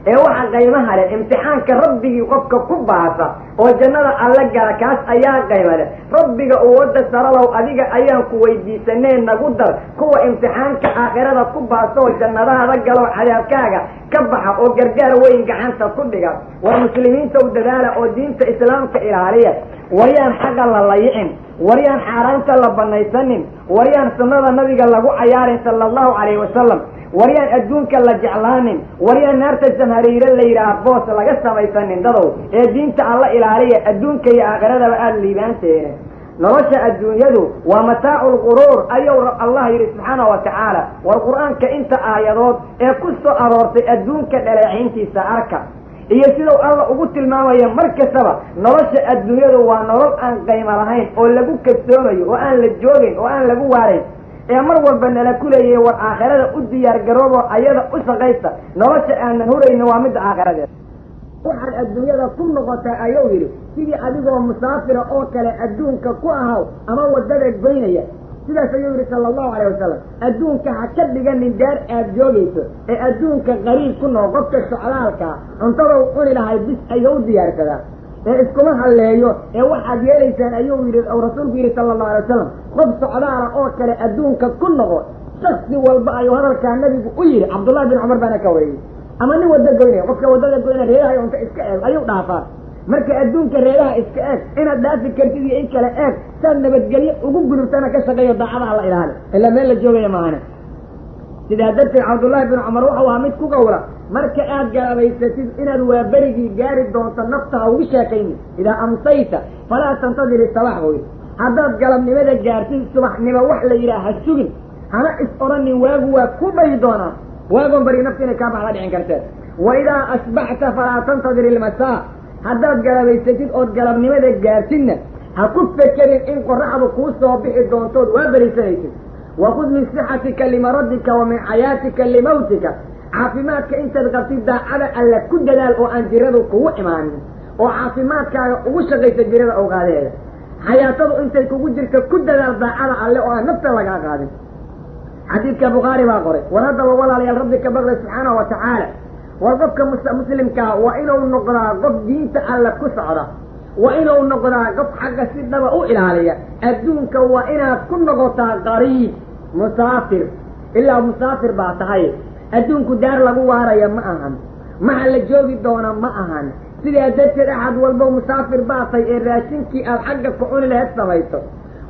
Ee waxa qaymaha leh imtixaanka rabbigii qofka ku baasa oo jannada alla gala, kaas ayaa qayma leh. Rabbiga uwadda saralow, adiga ayaan ku weydiisanee nagu dar kuwa imtixaanka aakhirada ku baasa oo jannadaada galo, cadaabkaaga ka baxa oo gargaar weyn gacanta ku dhiga. War muslimiintow dadaala oo diinta islaamka ilaaliya. Waryaan xaqa la layicin, waryaan xaaraanta la banaysanin, waryaan sunnada nabiga lagu cayaarin sala allahu calayhi wasalam, waryaan adduunka la jeclaanin, waryaan naarta samhariire la yidhaah boos laga samaysanin. Dadow ee diinta alla ilaaliya, adduunka iyo aakhiradaba aada liibaanteene. Nolosha adduunyadu waa mataacu lquruur ayuu allah yidhi subxaana wa tacaala. War qur-aanka inta aayadood ee ku soo aroortay adduunka dhaleecayntiisa arka iyo sidau alla ugu tilmaamaya mar kastaba nolosha adduunyadu waa nolol aan qaymo lahayn oo lagu kadsoomayo oo aan la joogayn oo aan lagu waarayn, ee mar walba nala ku leeyahay war aakhirada u diyaar garoobo, ayada u shaqaysta. Nolosha aanan huraynin waa midda aakhiradeeda. Waxaad adduunyada ku noqotaa ayuu yidhi sidii adigoo musaafira oo kale adduunka ku ahaw ama waddada goynaya. Sidaas ayuu yidhi sala allahu calayh wasalam. Adduunka ha ka dhiganin daar aad joogayso ee adduunka qariib ku noqo. Qofka socdaalkaa cuntadau cuni lahay bis ayuu u diyaarsadaa ee iskuma halleeyo. Ee waxaad yeelaysaan ayuu yidhi rasuulku yidhi sala allahu alay wasalam, qof socdaala oo kale adduunka ku noqo. Shaksi walba ayuu hadalkaa nabigu u yidhi. Cabdullahi bin Cumar baana ka wariyey. Ama nin wadda goynaya, qofka waddada goynaya reedaha cunto iska eeg ayuu dhaafaa. Marka adduunka reedaha iska eeg, inaad dhaafi kartid iyo in kale eeg, saad nabadgelyo ugu gudubtana ka shaqeeyo, daacadaha la ilaali, ilaa meel la joogaya maahane. Sidaa darteed Cabdullaahi bin Cumar wuxuu ahaa mid ku qawla: marka aad garabaysatid inaad waaberigii gaari doonto nafta ha ugu sheekayni. Idaa amsayta falaa tantadir isabax buu yidhi. Haddaad galabnimada gaartid subaxnimo wax la yidhaha ha sugin, hana is odhanin waagu waa ku bayi doonaa, waagoon bari nafta inay kaa baxda dhicin kartee. Wa idaa asbaxta falaa tantadir ilmasaa, haddaad galabaysatid ood galabnimada gaartidna ha ku fekerin in qoraxdu kuu soo bixi doontood waa berisanaysid. Wakud min sixatika limaradika wa min xayaatika limawtika, caafimaadka intaad qabtid daacada alla ku dadaal oo aan jiradu kugu imaanin, oo caafimaadkaaga ugu shaqaysa jirada awqaadeeda. Xayaatadu intay kugu jirto ku dadaal daacada alle oo aan nafta lagaa qaadin. Xadiidka Bukhaari baa qoray. War haddaba walaalayaal, rabbi ka baqday subxaanahu wa tacaala. War qofka muslimkaa waa inuu noqdaa qof diinta alle ku socda, waa inuu noqdaa qof xaqa si dhaba u ilaaliya. Adduunka waa inaad ku noqotaa qariib musaafir, ilaa musaafir baa tahay. Adduunku daar lagu waaraya ma ahan, maxa la joogi doona ma ahan. Sidaa darteed axad walbo musaafir baa tahay ee raashinkii aad xagga ku cuni laheyd samayso.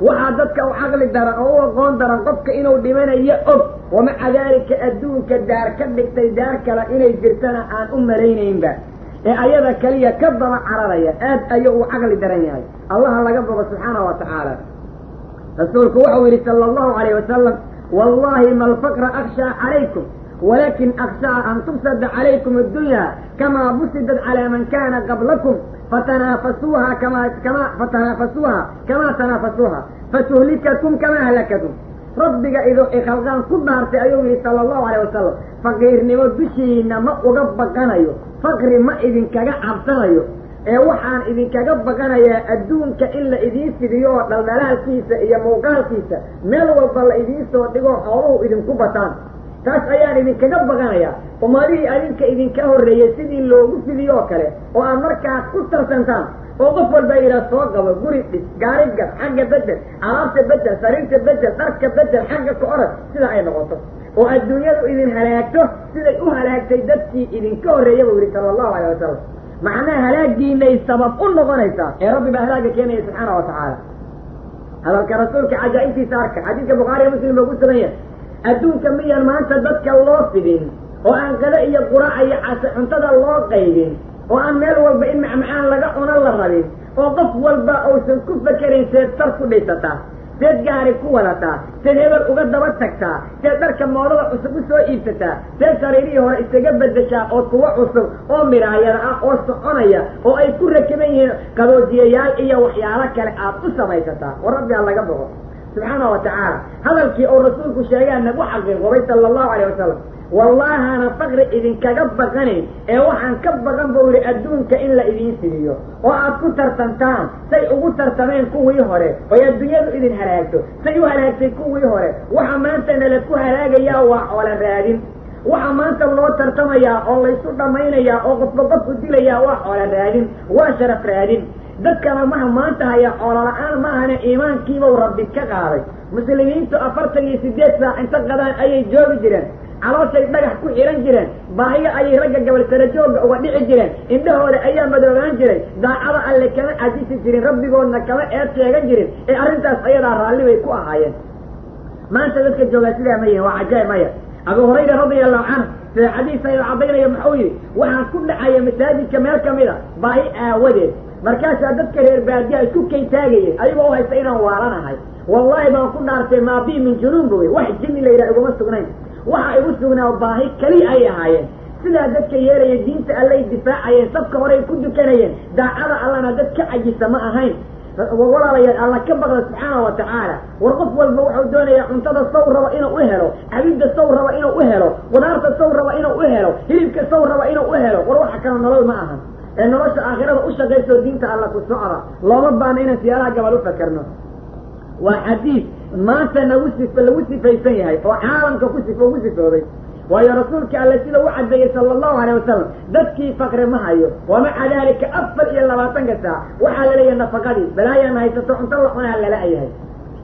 Waxaa dadka u caqli daran oo u aqoon daran qofka inuu dhimanayo og, wamaca daalika adduunka daar ka dhigtay, daar kale inay jirtana aan u malaynaynba, ee ayada kaliya ka daba cararaya, aad ayuu u caqli daran yahay. Allaha laga bogo subxaanahu wa tacaala. Rasuulku wuxuu yidhi sala allahu calayh wasalam: wallahi ma alfaqra akhshaa calaykum, walakin akhshaa an tubsada calaykum addunya kamaa busidat calaa man kana qablakum, fatanaafasuuha kama fatanaafasuuha kamaa tanaafasuuha fatuhlikakum kamaa halakatum. Rabbiga ido ikhalqaan ku dhaartay ayuu yihi sala allahu alayh wasalam, faqiirnimo dushiina ma uga baqanayo, faqri ma idinkaga cabsanayo, ee waxaan idinkaga baqanayaa adduunka in la idiin fidiyo oo dhaldhalaalkiisa iyo muuqaalkiisa meel walba la idiin soo dhigo, xooluhu idinku bataan. Taas ayaan idinkaga baqanayaa. Ummadihii adinka idinka horreeyey sidii loogu fidiyo oo kale, oo aad markaa ku tarsantaan, oo qof walba yidhaha soo qabo, guri dhis, gaari gad, xagga bedel, alaabta bedel, sariirta bedel, dharka bedel, xagga ka orad, sida ay noqoto oo adduunyadu idin halaagto siday u halaagtay dadkii idinka horreeya buu yihi sala allahu alayh wasalam. Macnaha halaagiinay sabab u noqonaysaa, ee rabbi baa halaagga keenaya subxaana wa tacaala. Hadalka rasuulka cajaa'ibtiisa arka, xadiidka Bukhaariya Muslim baa ku sugan yahay. Adduunka miyaan maanta dadka loo fidin oo aan qada iyo quraaca iyo case cuntada loo qaybin, oo aan meel walba in macmacaan laga cuno la rabin, oo qof walba uusan ku fekerin seed sar ku dhisataa, seed gaari ku wadataa, seed hebel uga daba tagtaa, seed dharka moodada cusub u soo iibsataa, seed sariirihii hore isaga bedeshaa oo kuwa cusub oo miraayada ah oo soconaya oo ay ku rakiban yihiin qaboojiyayaal iyo waxyaalo kale aad u samaysataa? War rabbi ha laga boqo subxaana wa tacaala. Hadalkii oo rasuulku sheegaa nagu xaqiiqobay sala allahu alayh wasalam. Wallaahana faqri idinkaga baqanayn, ee waxaan ka baqan buu yihi adduunka in la idiin fidiyo oo aad ku tartantaan say ugu tartameen kuwii hore, oy adduunyadu idin halaagto say u halaagtay kuwii hore. Waxa maanta nala ku halaagayaa waa xoola raadin. Waxa maanta loo tartamayaa oo laysu dhammaynayaa oo qofba qofku dilayaa waa xoola raadin, waa sharaf raadin. Dadkana maha maanta haya xoolo la-aan maahane, iimaankiibau rabbi ka qaaday. Muslimiintu 48 saac inta qadaan ayay joogi jireen, calooshay dhagax ku xihan jireen, baahiyo ayay ragga gabal sara joogga uga dhici jireen, indhahooda ayaa madoogaan jiray, daacada alle kama cajisi jirin, rabbigoodna kama eed sheegan jirin, ee arrintaas ayadaa raalli bay ku ahaayeen. Maanta dadka joogaa sidaa ma yihin, waa cajaa'ib maya. Abu Hurayra radia allahu canhu sida xadiis ayuu caddaynaya, muxuu yidhi: waxaan ku dhacaya masaajidka meel kamid a baahi aawadeed, markaasaa dadka reer baadiyaha isku kay taagayeen ayagoo u haysta inaan waalanahay. Wallaahi baan ku dhaartay, maabii min junuun buy, wax jinni la yidhaha iguma sugnayn, waxa igu sugnaa baahi keliya ay ahaayeen. Sidaa dadka yeelaya diinta allay difaacayeen, safka horey ku dukanayeen, daacada allana dad ka cajisa ma ahayn. Walaalayaal, alla ka baqda subxaana wa tacaala. War qof walba wuxuu doonayaa cuntada saw raba inuu u helo, cabidda saw raba inuu u helo, qudaarta saw raba inuu u helo, hilibka saw raba inuu u helo. War waxa kale nolol ma ahan, ee nolosha aakhirada u shaqayso, diinta alla ku socda. Looma baahno inaan siyaalaha gabal u fakerno. Waa xadiis maanta nagu sif lagu sifaysan yahay oo caalamka ku sifo ugu sifoobay, waayo rasuulka alle sida u caddeeyey sala allahu alayh wasalam, dadkii faqri ma hayo, wamaca daalika 24-ka saac waxaa laleeyahay nafaqadii balaayaan haysato, cunto la cunaa lala-yahay.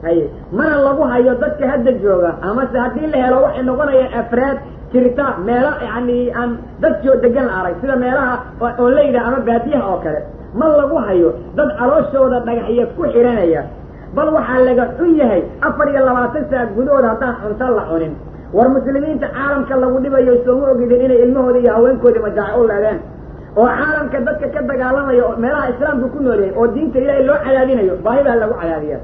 Haye, mana lagu hayo dadka hadda jooga, amase haddii la helo waxay noqonayaan afraad jirta meelo yani aan dad joo degan la arag, sida meelaha oo layidhaha ama baadiyaha oo kale. Ma lagu hayo dad calooshooda dhagaxya ku xihanaya, bal waxaa laga xun yahay 24 saac gudahooda haddaan cunto la cunin. War muslimiinta caalamka lagu dhibayo sooma ogidin inay ilmahoodi iyo haweenkoodii majaaco u leedeen, oo caalamka dadka ka dagaalamaya oo meelaha islaamka ku nool yahay oo diinta ilaahay loo cadaadinayo baahi baa lagu cadaadiya.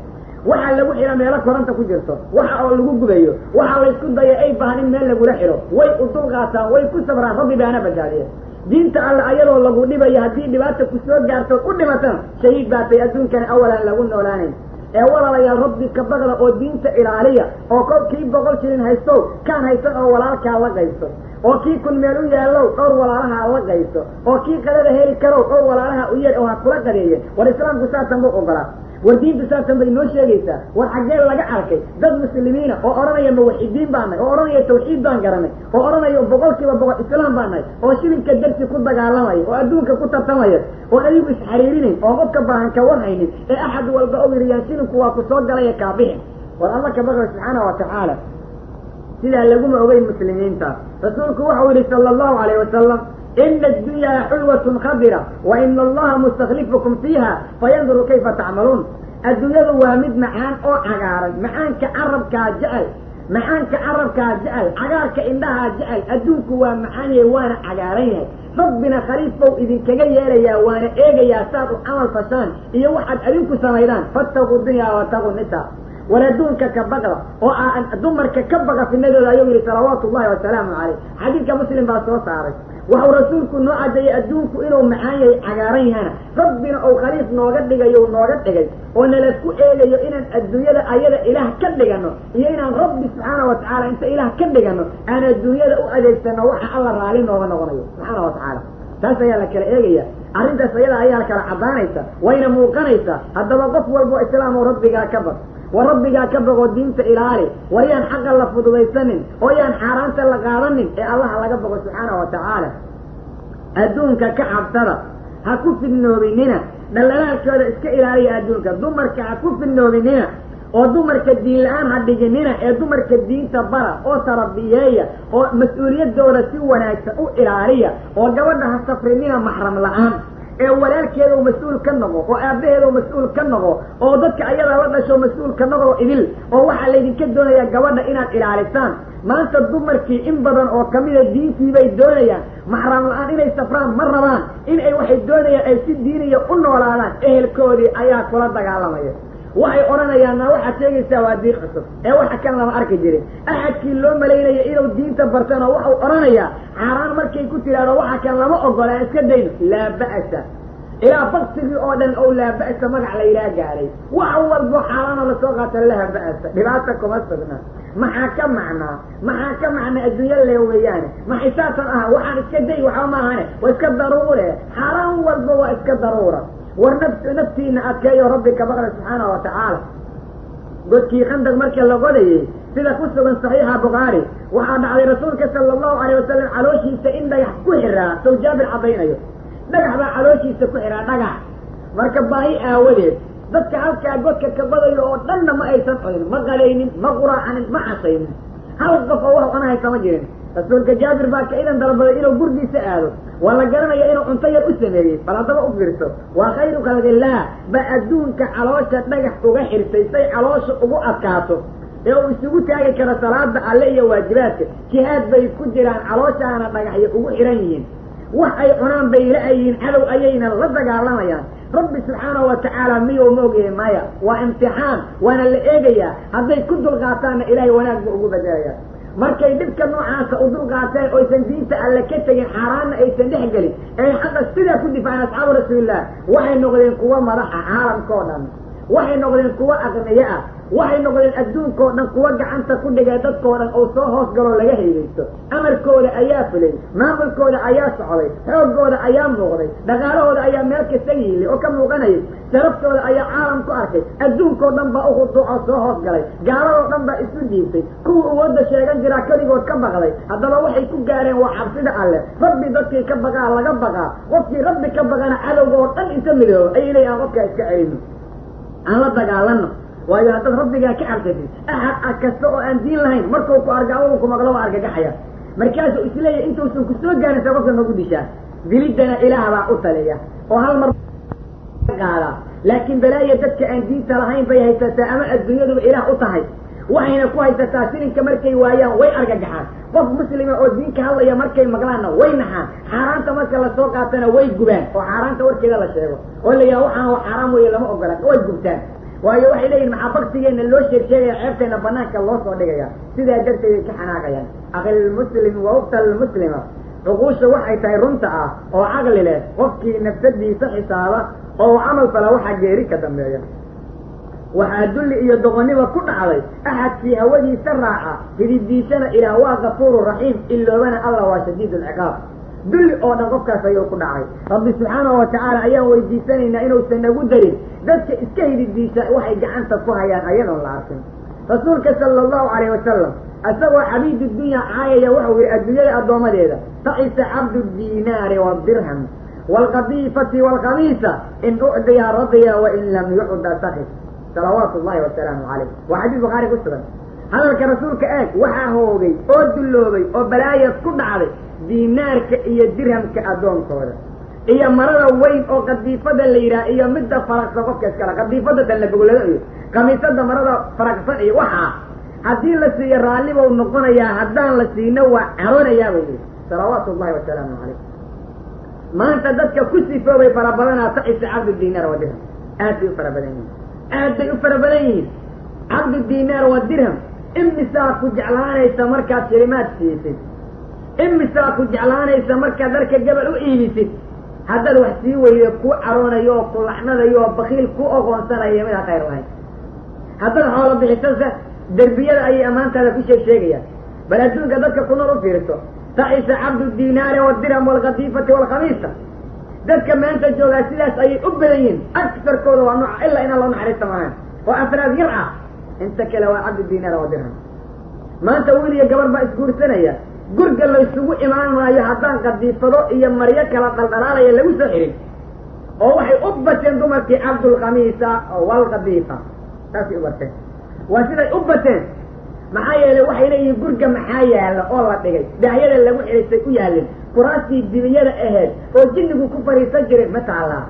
Waxaa lagu xidha meelo koronta ku jirto, waxa oo lagu gubayo, waxa laysku daya ay baahan in meel lagula xidho. Way u dulqaataan, way ku sabraan, rabbi baana badbaadiya. Diinta alle ayadoo lagu dhibayo haddii dhibaata ku soo gaarto u dhimatana shahiid baatay, adduunkana awalan lagu noolaanayn. Ee walaalayaal, rabbi ka baqda oo diinta ilaaliya, oo kii 100 shilin haystow kaan haysan oo walaalkaa la qaysto, oo kii 1000 meel u yaallow dhowr walaalaha la qaysto, oo kii qadada heli karow dhowr walaalaha u yar oo ha kula qadeeye. War islaamku saasan buu ogolaa, war diintu saasan bay noo sheegaysaa. War xaggee laga arkay dad muslimiina oo odhanaya muwaxidiin baan nahay, oo odhanaya tawxiid baan garanay, oo odhanaya 100% islaam baan nahay, oo shilinka darsi ku dagaalamaya, oo adduunka ku tartamaya, oo adigu isxariirinayn, oo qofka baahan ka warhaynin, ee axad walba ou yidhi yaan shilinku waa ku soo galaya kaabixin. War alla ka baqay subxaana wa tacaala. Sidaa laguma ogeyn muslimiinta. Rasuulku waxau yidhi sala allahu alayh wasalam: ina addunyaa xulwatun khadira wa ina allaha mustakhlifukum fiiha fayanduru kayfa tacmaluun. Adduunyadu waa mid macaan oo cagaaran, macaanka carabkaa jecel, macaanka carabkaa jecel, cagaarka indhahaa jecel. Adduunku waa macaan yahay, waana cagaaran yahay. Rabbina khaliif bow idinkaga yeelayaa, waana eegayaa saad u camal fashaan iyo waxaad adinku samaydaan. Fattaquu dunyaa wataquu nisaa. War adduunka ka baqda oo dumarka ka baqa fidnadooda, ayuu yidhi salawaatu ullahi wasalaamu caleyh. Xadiidka Muslim baa soo saaray. Waxau rasuulku noo caddeeyey adduunku inuu macaan yahay, cagaaran yahana, rabbina uu khaliif nooga dhigayo, nooga dhigay oo nalasku eegayo inaan adduunyada ayada ilaah ka dhigano iyo inaan rabbi subxaana wa tacaala inta ilaah ka dhigano aan adduunyada u adeegsano waxa alla raali nooga noqonayo subxaana wa tacaala. Taas ayaa la kala eegaya, arrintaas ayada ayaa la kala caddaanaysa, wayna muuqanaysaa. Haddaba qof walbo islaam oo rabbigaa ka baq, war rabbigaa ka baqoo diinta ilaali. War yaan xaqa la fududaysanin oo yaan xaaraanta la qaadanin, ee allaha laga baqo subxaana wa tacaala. Adduunka ka cabsada, ha ku fidnoobinina, dhallalaalkooda iska ilaaliya. Adduunka dumarka ha ku fidnoobinina, oo dumarka diin la-aan ha dhiginina, ee dumarka diinta bara oo tarabiyeeya oo mas-uuliyaddooda si wanaagsan u ilaaliya, oo gabadha ha safrinina maxram la-aan, ee walaalkeeda mas-uul ka noqo, oo aabbaheeda mas-uul ka noqo, oo dadka ayadaa la dhasho mas-uul ka noqo idil. Oo waxaa laydinka doonayaa gabadha inaad ilaalisaan. Maanta dumarkii in badan oo kamida diintii bay doonayaan, maxram la-aan inay safraan ma rabaan, in ay waxay doonayaan ay si diiniya u noolaadaan. Ehelkoodii ayaa kula dagaalamaya, waxay odhanayaan na waxaad sheegaysaa waa diin cusub, ee waxa kan lama arki jirin. Axadkii loo malaynaya inuu diinta bartana waxau odhanayaa xaaraan markay ku tidhaahdo waxa kan lama ogola, aan iska dayno, laa ba'sa. Ilaa baktigii oo dhan oo laa ba'sa magac la yidhaha gaaray, wax walbo xaaraanoo lasoo qaata laha ba'sa, dhibaata kuma sugna. Maxaa ka macnaa? Maxaa ka macnaa? Adduunya le weeyaane, ma xisaabtan aha, waxaan iska day, waxba maahane, waa iska daruure, xaaraan walba waa iska daruura. War naftiina adkeeyo, rabbi ka baqda subxaana wa tacaala. Godkii Khandaq marka la qodayey, sida ku sugan saxiixa Bukhaari, waxaa dhacday rasuulka sala allahu alayh wasalam calooshiisa in dhagax ku xiraa. Sow Jaabir caddaynayo, dhagax baa calooshiisa ku xiraa, dhagax. Marka baahi aawadeed dadka halkaa godka ka badayo oo dhanna ma aysan cunin, ma qalaynin, ma quraacanin, ma cashaynin, hal qof oo wax cuna haysa ma jirin. Rasuulka Jaabir baa ka idan dalbaday inuu gurigiisa aado, waa la garanaya inuu cunto yar u sameeyey. Bal haddaba u fiirso, waa khayru khalqillaah ba adduunka caloosha dhagax uga xirtay say caloosha ugu adkaato ee uu isugu taagi karo salaada alle iyo waajibaadka. Jihaad bay ku jiraan, calooshaana dhagaxyo ugu xiran yihiin, wax ay cunaan bay la-yihiin, cadow ayayna la dagaalamayaan. Rabbi subxaanahu wa tacaala miyuu ma ogyahay? Maya, waa imtixaan, waana la eegayaa. Hadday ku dulqaataanna ilaahay wanaag buu ugu bedelaya. Markay dhibka noocaasa u dulqaateen oysan diinta alle ka tegin, xaaraanna aysan dhex gelin, ee xaqa sidaa ku difaaceen asxaabu rasuulillaah, waxay noqdeen kuwo madaxa caalamkao dhan, waxay noqdeen kuwo aqniye ah, waxay noqdeen adduunkao dhan kuwo gacanta ku dhigay, dadkao dhan oo soo hoos galoo laga haydaysto. Amarkooda ayaa fulay, maamulkooda ayaa socday, xooggooda ayaa muuqday, dhaqaalahooda ayaa meel kasta yiilay oo ka muuqanayay, sharaftooda ayaa caalam ku arkay, adduunkao dhan baa ukhuduucoo soo hoos galay, gaaladoo dhan baa isu dhiibtay, kuwa awoodda sheegan jiraa keligood ka baqday. Haddaba waxay ku gaareen waa cabsida alleh. Rabbi dadkii ka baqaa laga baqaa, qofkii rabbi ka baqana cadowga oo dhan inta midoobo ayay leeyihin aan qofkaa iska celino, aan la dagaalano. Waayo haddaad rabbigaa ka cabsatid, axad kasta oo aan diin lahayn markuu ku arga awagu ku maqlo waa argagaxaya, markaasuu isleeyahy intuusan ku soo gaarin sa qofka nagu dishaa. Diliddana ilaah baa u taliya oo hal mar qaadaa, laakiin balaaya dadka aan diinta lahayn bay haysataa, ama adduunyaduba ilaah u tahay, waxayna ku haysataa silinka markay waayaan way argagaxaan. Qof muslima oo diinka hadlaya markay maqlaanna way naxaan, xaaraanta marka lasoo qaatana way gubaan, oo xaaraanta warkeeda la sheego oo la yidhaha waxaan waa xaaraam weeye lama ogola, way gubtaan. Waayo waxay leeyihin maxaa baktigeenna loo sheeg sheegaya, ceebteenna banaanka loo soo dhigaya, sidaa darteed ay ka xanaaqayaan. Akhilmuslim wa ukta almuslima, cuquusha waxay tahay runta ah oo caqli leh qofkii nafsadiisa xisaaba oo camal fala waxaa geeri ka dambeeya. Waxaa dulli iyo doqonnima ku dhacday axadkii hawadiisa raaca, hididiisana ilaah waa kafuuru raxiim, iloobana allah waa shadiid alciqaab. Dulli oo dhan qofkaas ayuu ku dhacay. Rabbi subxaanahu watacaala ayaan weydiisanaynaa inuusan nagu darin dadka iska hididiisa waxay gacanta ku hayaan ayadoon la arkin. Rasuulka sala allahu calayh wasalam isagoo cabiidu dunya caayaya wuxuu yihi adduunyada addoomadeeda, tacisa cabdu diinaari waadirham waalqadiifati waalkhamiisa in ucdiya radiya wain lam yucda sakit, salawaatu llahi wasalaamu calayh. Waa xadiis Bukhaari ku sugan. Hadalka rasuulka eeg, waxaa hoogay oo dulloobay oo balaaya ku dhacday diinaarka iyo dirhamka addoonkooda, iyo marada weyn oo qadiifada la yidhaha, iyo midda faraqsan qofka iskala qadiifada tan la boglado iyo khamiisada marada faraqsan iyo waxaa haddii la siiyo raalli bau noqonayaa, haddaan la siino waa caroonayaa buu yihi salawaatu llahi wasalaamu calayh. Maanta dadka ku sifoobay fara badanaa tacisa cabdu diinaar wa dirham, aad bay u fara badan yihiin, aad bay u fara badan yihiin. Cabdu diinaar wa dirham, imisaa ku jeclaanaysa markaad shilimaad siisid, imisaa ku jeclaanaysa markaad dharka gabal u iibisid, haddaad wax sii weydo ku caroonayo oo ku lacnadayo oo bakiil ku oqoonsanaya midaan khayr lahayn. Haddaad xoolo bixisasa derbiyada ayay ammaantaada ku sheeg sheegayaan. Bal adduunka dadka ku nool u fiirso, tacisa cabdu diinaari waadirham waalkhadiifati waalkhamiisa. Dadka maanta joogaa sidaas ayay u badan yihiin, agsarkooda waa nooca, ilaa inaan loo naxariista maahan oo afraad yar ah, inta kale waa cabdu diinaar wa dirham. Maanta wiil iyo gabar baa isguursanaya, gurga laysugu imaan maayo haddaan qadiifado iyo maryo kala dhaldhalaalaya lagu soo xirin, oo waxay u bateen dumarkii cabdulkhamiisa waalqadiifa, saasay u bateen, waa siday u bateen. Maxaa yeelay waxay leeyihiin gurga maxaa yaala oo la dhigay, daahyada lagu xidhaysay u yaalin, kuraastii dibiyada ahayd oo jinnigu ku fariisan jiray ma taallaa,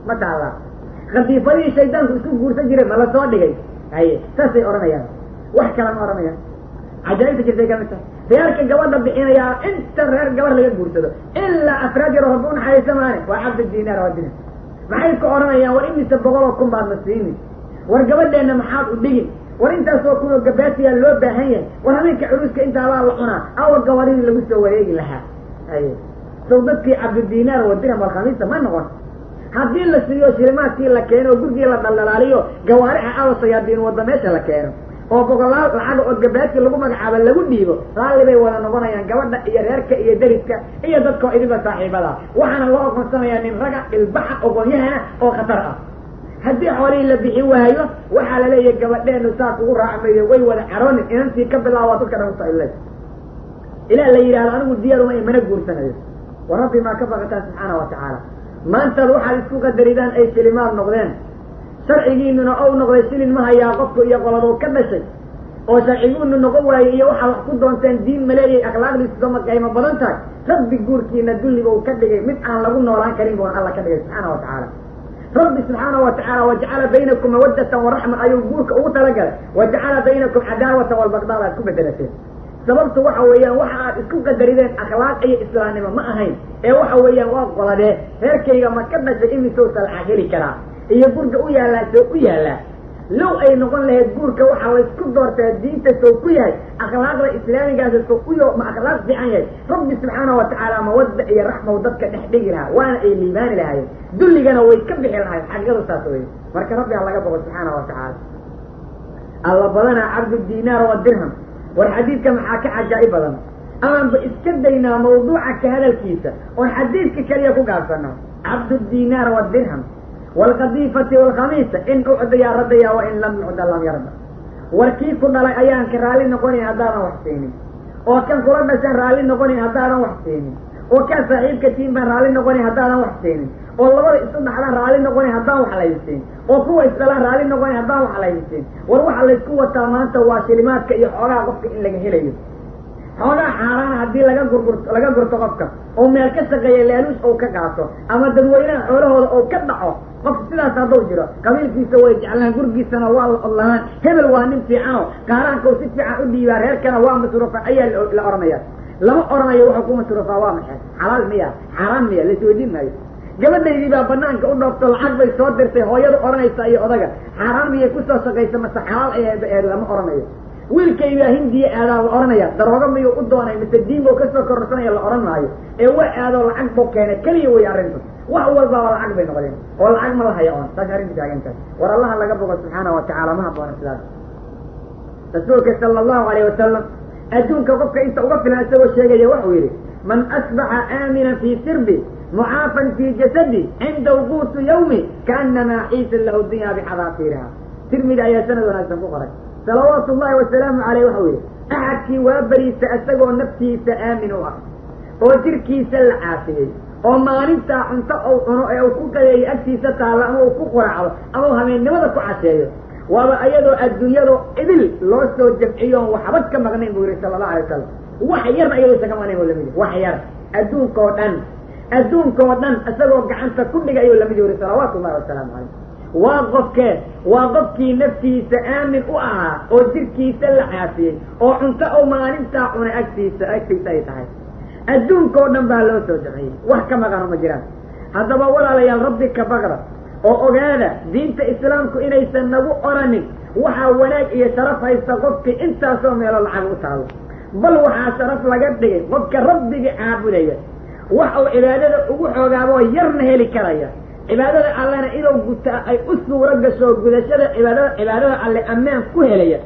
ma taallaa, khadiifadihii shaydaanku isku guursan jiray ma la soo dhigay, haye saasay odhanayaan, wax kale ma odhanayaan. Cajaa'ibta jirtay kamid tahay reerka gabadha bixinayaa inta reer gabar laga guursado ilaa afraad yaro rabbi unaxariista maane waa cabdu diinaar waa dirham. Maxay ka odhanayaan? War imise 100,000 baad ma siinin, war gabadheenna maxaad u dhigin, war intaasoo kun oo gabaatiyaa loo baahan yahay, war habeenka curuuska intaabaa la cunaa, awa gabarihii lagu soo wareegi lahaa. Haye sow dadkii cabdudiinaar wa dirham walkhamiisa ma noqon. Haddii la siiyo shilimaadkii la keeno oo gurgii la dhaldhalaaliyo, gawaarixa awa shayaadiin wadda meesha la keeno oo boqolaal lacaga oo gabaadkii lagu magacaabo lagu dhiibo, raalli bay wada noqonayaan gabadha iyo reerka iyo deriska iyo dadkao idinba saaxiibada. Waxaana loo oqonsanayaa nin raga ilbaxa oqoonyahana oo khatar ah. Haddii xoolihii la bixi waayo waxaa laleeyahay gabadheenu saa kugu raacmayo, way wada caroonin, inantii ka bilaaba dadka dhan usailay ilaa la yidhahdo anigu diyaar uma mana guursanayo. Wa rabbi maa ka baqataan subxaana wa tacaala. Maantaad waxaad isku qadaridaan ay shilimaad noqdeen, sharcigiinuna ou noqday shilin ma hayaa qofku iyo qoladow ka dhashay, oo sharciguunu noqon waayey iyo waxaad wax ku doonteen diin maleeyay, akhlaaqdiisu sama qiimo badan tahay. Rabbi guurkiina dulliba uu ka dhigay mid aan lagu noolaan karin buuna alla ka dhigay subxaana wa tacaala. Rabbi subxaana wa tacaala wajacala baynakum mawaddatan waraxma ayuu guurka ugu talagalay, wajacala baynakum cadaawatan walbaqdaa aad ku bedelateen. Sababtu waxa weeyaan waxa aad isku qadarideen akhlaaq iyo islaamnimo ma ahayn, ee waxa weeyaan waa qoladee reerkayga ma ka dhashay, imisowsa lacag heli karaa iyo gurga u yaallaa soo u yaallaa. Low ay noqon lahayd guurka waxaa laysku doortaa diinta sow ku yahay, akhlaaqda islaamigaasi sow uyo ma akhlaaq fiican yahay, rabbi subxaana wa tacaala mawadda iyo raxmaw dadka dhex dhigi lahaa, waana ay liibaani lahaayeen, dulligana way ka bixi lahayen. Xaqiiqadu saas wey. Marka rabbi ha laga boqo subxaana wa tacaala. Alla badanaa cabdu diinaar wa dirham. War xadiidka maxaa ka cajaa'ib badan? Amaanba iska daynaa mawduuca ka hadalkiisa oon xadiidka keliya ku gaabsano. Cabdu diinaar wa dirham waalqadiifati waalkhamiisa in ucdiya radaya wa in lam yucda lam yarda. War kii ku dhalay ayaan ka raalli noqonayn haddaadan wax siinin, oo kan kula dhashaan raalli noqonayn haddaadan wax siinin, oo kan saaxiibka tiin baan raalli noqonayn haddaadan wax siinin, oo labada isu dhaxdaan raalli noqonayn haddaan wax laysiin, oo kuwa isdhalaan raalli noqonayn haddaan wax laysiin. War waxa laysku wataa maanta waa shilimaadka iyo xoogaha qofka in laga helayo, xoogaha xaaraana haddii laga gurgurto, laga gurto qofka oo meel ka shaqeeya laaluus ou ka qaato ama dadweynaha xoolahooda oo ka dhaco, qofka sidaas hadduu jiro qabiilkiisa way jeclaan, gurgiisana waa la odlahaan, hebel waa nin fiicano qaaraanka si fiican u dhiibaa, reerkana waa masruufa ayaa la ohanaya. Lama oranayo wuxuu ku masruufaa waa maxay, xalaal miya xaaraan miya, laisweydiin maayo. Gabadhaydii baa banaanka u dhoofto, lacag bay soo dirtay, hooyadu odhanaysa iyo odaga xaaraan miyay kusoo shaqaysa mase xalaal ay lama odhanayo. Wiilkaybaa Hindiya aadaa la odhanaya, daroogo miyuu u doonay mise diin buu kasoo kororsanaya la odhan maayo. Ee waa aadoo lacag buu keenay keliya wey arrintu. Wax walbaaba lacag bay noqdeen oo lacag ma la haya oon saas arrintu taagan tahay. War Allaha laga bogo subxaana wa tacaala, ma habboona sidaas. Rasuulka sala allahu alayh wasalam adduunka qofka inta uga filan isagoo sheegaya waxuu yidhi: man asbaxa aaminan fii sirbi, mucaafan fii jasadi, cindahu quutu yawmi, kaanamaa xiisan lahu dunya bixadaafiiriha. Tirmidi ayaa sanad wanaagsan ku qoray. Salawaatu ullahi wasalaamu caleyh waxau yidhi: axadkii waa beriisa isagoo naftiisa aamin u ah oo jirkiisa la caafiyey, oo maalintaa cunto uu cuno ee uu ku qadeeyo agtiisa taalla, ama uu ku quraacdo ama uu habeennimada ku casheeyo, waaba ayadoo adduunyado idil loo soo jamciyo oon waxba ka maqnayn buu yihi sala allahu alay wasalam. Wax yarna iyadoosa ka maqnayn buu lamid yahy. Wax yar adduunkoo dhan, adduunkoo dhan isagoo gacanta ku dhigay ayuu lamid yihi salawaatu ullahi wasalaamu caleyh. Waa qofkee? Waa qofkii naftiisa aamin u ahaa oo jirkiisa la caafiyey oo cunto uu maalintaa cunay agtiisa ay tahay. Adduunkao dhan baa loo soo jamciyey, wax ka maqano ma jiraan. Haddaba walaalayaal, rabbi ka baqda oo ogaada diinta islaamku inaysan nagu oranin waxaa wanaag iyo sharaf haysta qofkii intaasoo meelo lacag u taalo, bal waxaa sharaf laga dhigay qofka rabbiga caabudaya, wax uu cibaadada ugu xoogaaboo yarna heli karaya, cibaadada allena inuu gutaa ay u suuro gasho, gudashada cibaadada alle ammaan ku helaya,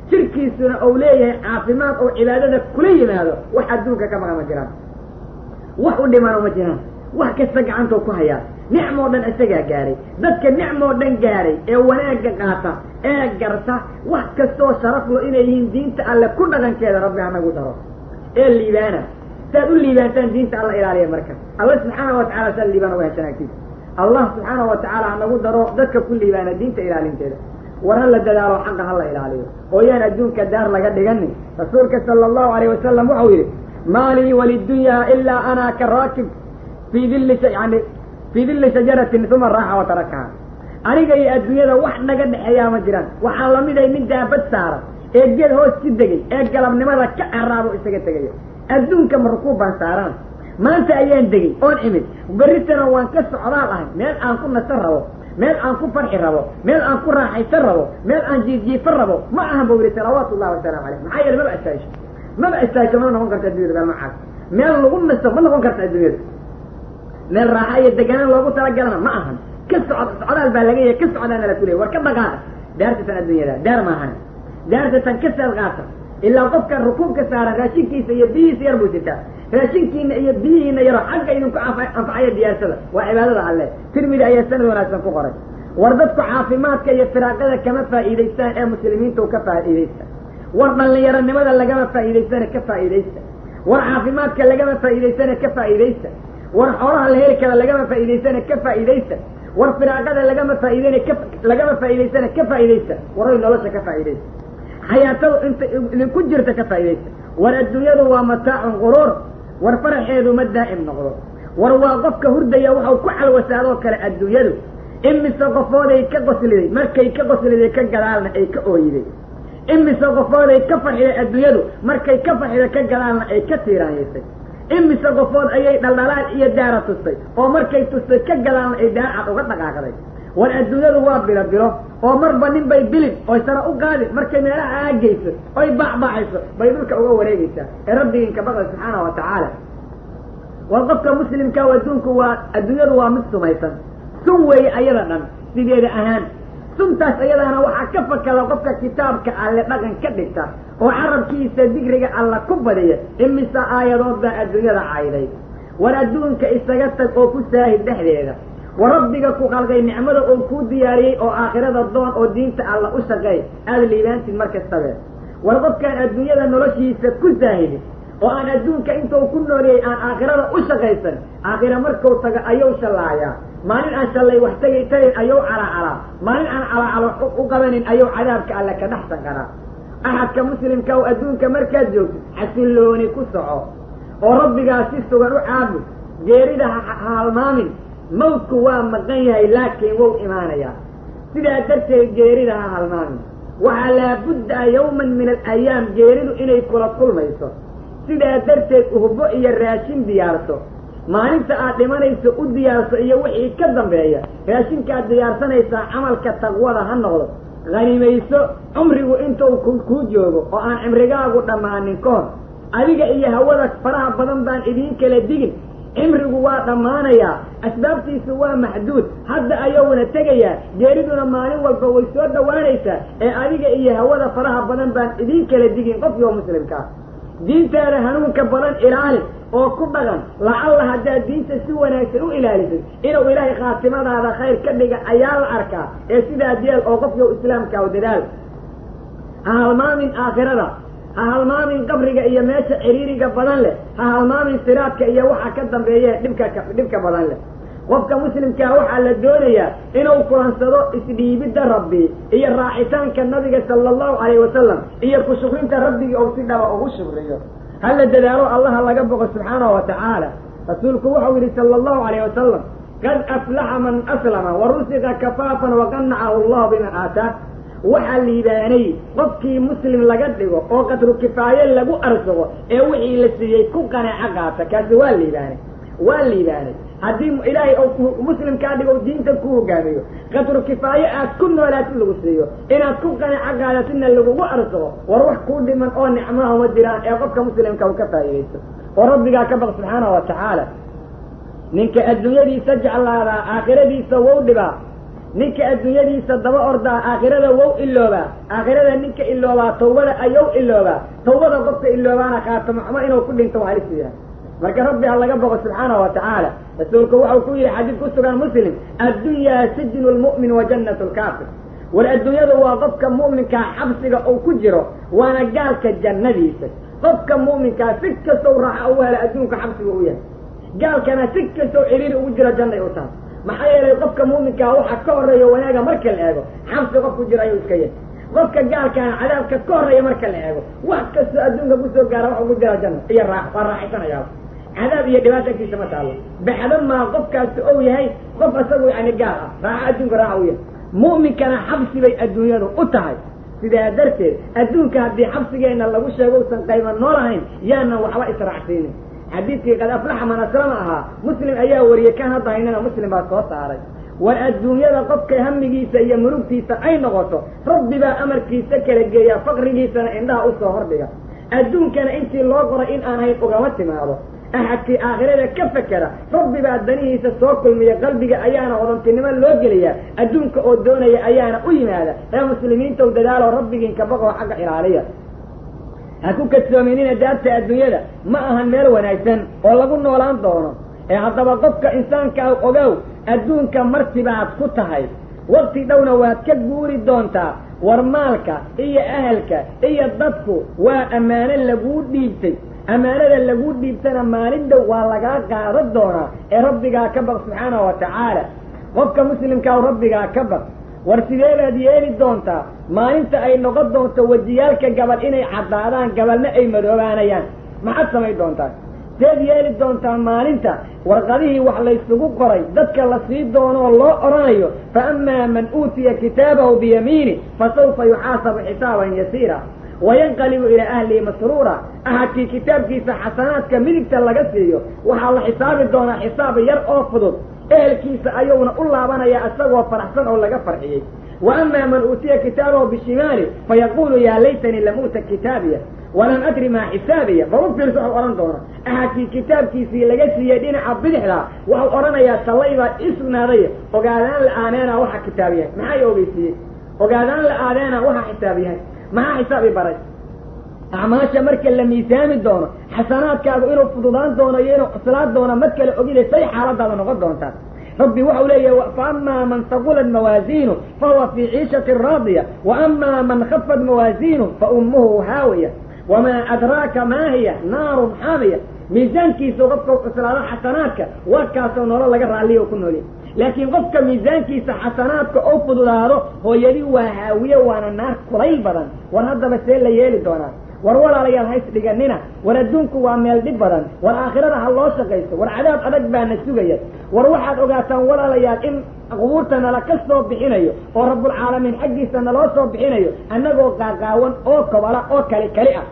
jirkiisuna uu leeyahay caafimaad oo cibaadada kula yimaado. Wax adduunka ka maqan ma jiraan, wax u dhimano ma jiraan, wax kasta gacantuu ku hayaa, nicmoo dhan isagaa gaaray. Dadka nicmoo dhan gaaray ee wanaagga qaata ee garta wax kastoo sharaf lo inay yihiin diinta alle ku dhaqankeeda, rabbi hanagu daro ee liibaana. Saad u liibaantaan diinta alla ilaaliya. Marka alla subxaana wa tacala saad liibaan uga heshaan agtiisa. Allah subxaana wa tacaala hanagu daro dadka ku liibaana diinta ilaalinteeda. War ha la dadaalo, xaqa ha la ilaaliyo, oo yaan adduunka daar laga dhiganin. Rasuulka sala allahu alayh wasalam waxau yidhi: maa lii walidunyaa ilaa ana ka raakib fii dilli yani fii dilli shajaratin uma raaxa wa tarakaha. Aniga iyo adduunyada wax naga dhexeeyaa ma jiraan. Waxaa lamiday nin daabad saaran ee geed hoos ku degay ee galabnimada ka caraabo isaga tegaya. Adduunka ma rukuub baan saarana? Maanta ayaan degay oon imid, berritana waan ka socdaal ahay. Meel aan ku nasan rabo, meel aan ku farxi rabo, meel aan ku raaxaysan rabo, meel aan jiifjiifan rabo ma ahan buu yihi salawaatu ullahi wasalaamu caleyh. Maxaa yeele maba istaagsho, maba istaagsho, mana noqon karto addunyada meel noocaas. Meel lagu nasto ma noqon karto adduunyada, meel raaxa iyo deganaan loogu talagalana ma ahan. Ka socod socdaal baa laga yahay, ka socdaana la kuleyay. War ka dhaqaaqa daartatan adduunyada, daar maahan daartatan, ka saad qaata. Ilaa qofka rukuubka saaran raashinkiisa iyo biyihiisa yar buu sitaa. Raashinkiina iyo biyihiina yaro xagga idinku anfacaya diyaarsada, waa cibaadada alle. Tirmidi ayaa sanad wanaagsan ku qoray. War dadku caafimaadka iyo firaaqada kama faa'iidaystaan ee muslimiinta ka faa'iidaysta. War dhallinyaronimada lagama faa'iidaystane ka faa'iidaysta. War caafimaadka lagama faa'iidaystane ka faa'iidaysta. War xoolaha la heli kara lagama faa'iidaystane ka faa'iidaysta. War firaaqada lagama faa'iidane ka lagama faa'iidaystane ka faa'iidaysta. Waray nolosha ka faa'iidaysta, xayaatadu inta idinku jirta ka faa'iidaysta. War adduunyadu waa mataacun quruur, war faraxeedu ma daa'im noqdo. War waa qofka hurdaya waxau ku calwasaadoo kale adduunyadu. Imise qofooday ka qosliday, markay ka qosliday ka gadaalna ay ka ooyiday. Imise qofooday ka farxiday adduunyadu, markay ka farxiday ka gadaalna ay ka tiiraanyaysay. Imise qofood ayay dhaldhalaal iyo daara tustay, oo markay tustay ka gadaalna ay daar cad uga dhaqaaqday. War adduunyadu waa bilo bilo, oo marba nin bay bilin oy sara u qaadi, markay meelaha aagayso oy baacbaacayso bay dhulka uga wareegaysaa. Ee rabbigiinka baqda subxaana wa tacaala. War qofka muslimka adduunku waa adduunyadu waa mid sumaysan, sun weeye ayada dhan sideeda ahaan. Suntaas ayadaana waxaa ka fakada qofka kitaabka alle dhaqan ka dhigta oo carabkiisa digriga alla ku badiya. Imise aayadood baa adduunyada cayday? War adduunka isaga tag oo ku saahid dhexdeeda. War rabbiga ku khalqay nicmada oo kuu diyaariyey oo aakhirada doon oo diinta alla u shaqeey, aada liibaantid mar kastabe. War qofkaan adduunyada noloshiisa ku saahidin oo aan adduunka intuu ku nooliyey aan aakhirada u shaqaysan, aakhira markuu tago ayuu shallaayaa. Maalin aan shallay wax tagay tarin ayuu calaacalaa, maalin aan calaacalo u qabanin ayuu cadaabka alle ka dhex sanqaraa. Axadka muslimka oo adduunka markaad joogto xasillooni ku soco oo rabbigaa si sugan u caabud. Geerida ha halmaamin, mawdku waa maqan yahay laakiin wou imaanayaa. Sidaa darteed geerida ha halmaamin, waxaa laabudda ah yawman min alayaam geeridu inay kula kulmayso. Sidaa darteed uhbo iyo raashin diyaarso, Maalinta aad dhimanayso u diyaarso iyo wixii ka dambeeya. Raashinkaad diyaarsanaysaa camalka taqwada ha noqdo. Hanimayso cumrigu intuu kuu joogo oo aan cimrigaagu dhammaanin ka hor. Adiga iyo hawada faraha badan baan idiin kala digin. Cimrigu waa dhammaanayaa, asbaabtiisu waa maxduud, hadda ayuuna tegayaa, geeriduna maalin walba way soo dhowaanaysaa. Ee adiga iyo hawada faraha badan baan idiin kala digin qofkii muslimka ah. Diintaada hanuunka badan ilaali oo ku dhaqan. Lacalla haddaad diinta si wanaagsan u ilaalisay inuu Ilaahay khaatimadaada khayr ka dhiga ayaa la arkaa. Ee sidaa deel oo qofkii islaamka u dadaal. Ha halmaamin aakhirada, ha halmaamin qabriga iyo meesha ciriiriga badan leh, ha halmaamin siraadka iyo waxa ka dambeeye dhibka badan leh. Qofka muslimkaa waxaa la doonayaa inuu kulansado isdhiibidda Rabbi iyo raacitaanka nabiga sala allahu calayhi wasalam iyo ku shukrinta rabbigii ou si dhaba ugu shukriyo. Hala dadaalo, Allaha laga boqo subxaanahu wa tacaala. Rasuulku wuxuu yidhi sala allahu calayhi wasalam: "Qad aflaxa man aslama wa rusiqa kafaafan waqanacahu Allahu bima aataah." Waxaa liibaanay qofkii muslim laga dhigo oo qadru kifaaye lagu arsuqo ee wixii la siiyey ku qanaaco qaata. Kaasi waa liibaanay, waa liibaanay. Haddii Ilaahay uu muslim kaa dhigo, diinta ku hogaamiyo, qadru kifaaye aad ku noolaatid lagu siiyo, inaad ku qanaaco qaadatidna lagugu arsuqo, war wax kuu dhiman oo nicmaha ma jiraan. Ee qofka muslimka uu ka faa'iidaysto oo Rabbigaa ka baq subxaanahu wa tacaala. Ninka adduunyadiisa jeclaadaa aakhiradiisa wow dhibaa. Ninka adduunyadiisa daba ordaa aakhirada wow iloobaa. Aakhirada ninka iloobaa tawbada ayou iloobaa. Tawbada qofka iloobaana khaatamo xumo inuu ku dhinto halis yahay. Marka Rabbi ha laga boqo subxaanahu wa tacaala. Rasuulku wuxuu ku yidhi xadiid ku sugan Muslim: "Addunyaa sijnu lmu'min wa jannatu lkaafir." War adduunyadu waa qofka mu'minkaa xabsiga uu ku jiro, waana gaalka jannadiisa. Qofka mu'minkaa si kastow raaxa ugu hela adduunka xabsiga u yahay, gaalkana si kastow ciriiri ugu jiro jannay u tahay. Maxaa yeelay, qofka mu'minkaa waxa ka horeeya wanaaga marka la eego, xabsi qof ku jiro ayuu iska yahay. Qofka gaalkaana cadaabka ka horreeya marka la eego, wax kastoo adduunka kusoo gaara waxu ku jira janna iyo raax, waa raaxaysanayaa, cadaab iyo dhibaata agtiisa ma taalo. Baxdo maa qofkaasi ou yahay qof isagu yani gaal ah, raaxo adduunka raaxa u yahay, mu'minkana xabsi bay adduunyadu u tahay. Sidaa darteed adduunka haddii xabsigeenna lagu sheego usan qayma nool ahayn, yaanan waxba israacsiinin. Xadiidkii "qad aflaxa man aslama" ahaa Muslim ayaa wariyey, kan hadda haynana Muslim baa soo saaray. War adduunyada qofka hamigiisa iyo murugtiisa ay noqoto, Rabbi baa amarkiisa kala geeya, faqrigiisana indhaha usoo hordhiga, adduunkana intii loo qoray in aan hayn ugama timaado. Axadkii aakhirada ka fekera, Rabbi baa danihiisa soo kulmiya, qalbiga ayaana hodantinimo loo geliyaa, adduunka oo doonaya ayaana u yimaada. Ee muslimiintaw dadaalo, Rabbigiinka baqoo xagga ilaaliya. Ha ku kadsoominina daabta adduunyada, ma ahan meel wanaagsan oo lagu noolaan doono. Ee haddaba qofka insaanka ah ogow, adduunka martibaad ku tahay, waqti dhowna waad ka guuri doontaa. War maalka iyo ahalka iyo dadku waa ammaano laguu dhiibtay. Ammaanada laguu dhiibtana maalin dhow waa lagaa qaadan doonaa. Ee Rabbigaa ka baq subxaanahu wa tacaala. Qofka muslimkaa, Rabbigaa ka baq. War sidee baad yeeli doontaa maalinta ay noqon doonto wejiyaalka gabal inay caddaadaan, gabalna ay madoobaanayaan? Maxaad samayn doontaa? Seed yeeli doontaa maalinta warqadihii wax laysugu qoray dadka la sii doonoo loo odhanayo: "Fa amaa man uutiya kitaabahu biyamiini fa sawfa yuxaasabu xisaaban yasiira wayanqalibu ilaa ahlihi masruura"? Axadkii kitaabkiisa xasanaadka midigta laga siiyo waxaa la xisaabi doonaa xisaab yar oo fudud, ehelkiisa ayuuna u laabanaya isagoo faraxsan oo laga farxiyey. Wa amaa man uutiya kitaabahu bishimaali fayaquulu yaa laytanii lam uuta kitaabiya walam adri maa xisaabiya. Bal u fiirso waxu odhan doona axadkii kitaabkiisii laga siiyey dhinaca bidixda. Waxau odhanayaa: "Sallay baa ii sugnaaday, ogaadaan la aaneena waxa kitaab yahay, maxaa i ogeysiiyey? Ogaadaan la aadeena waxa xisaab yahay, maxaa xisaab i baray?" Acmaasha marka la miisaami doono, xasanaadkaagu inuu fududaan doono iyo inuu cuslaan doono mad kale ogida, say xaaladaada noqon doontaa? Rabbi waxau leeyahay: "Fa amaa man haqulat mawaasiinu fahuwa fii ciishatin raadiya, wa amaa man khafat mawaasiinu fa ummuhu haawiya, wamaa adraaka maa hiya, naarun xaamiya." Miisaankiisu qofka cuslaado xasanaadka, waa kaasoo nolol laga raalliya ku noolya. Laakiin qofka miisaankiisa xasanaadka oo fududaado, hooyadii waa haawiye, waana naar kulayl badan. War haddaba see la yeeli doonaa? War walaalayaal, hays dhiganina. War adduunku waa meel dhib badan. War aakhirada ha loo shaqaysto. War cadaab adag baana sugaya. War waxaad ogaataan, walaalayaal, in qubuurta nala ka soo bixinayo oo Rabbulcaalamiin xaggiisa naloo soo bixinayo annagoo qaaqaawan oo kobala oo kali kali ah.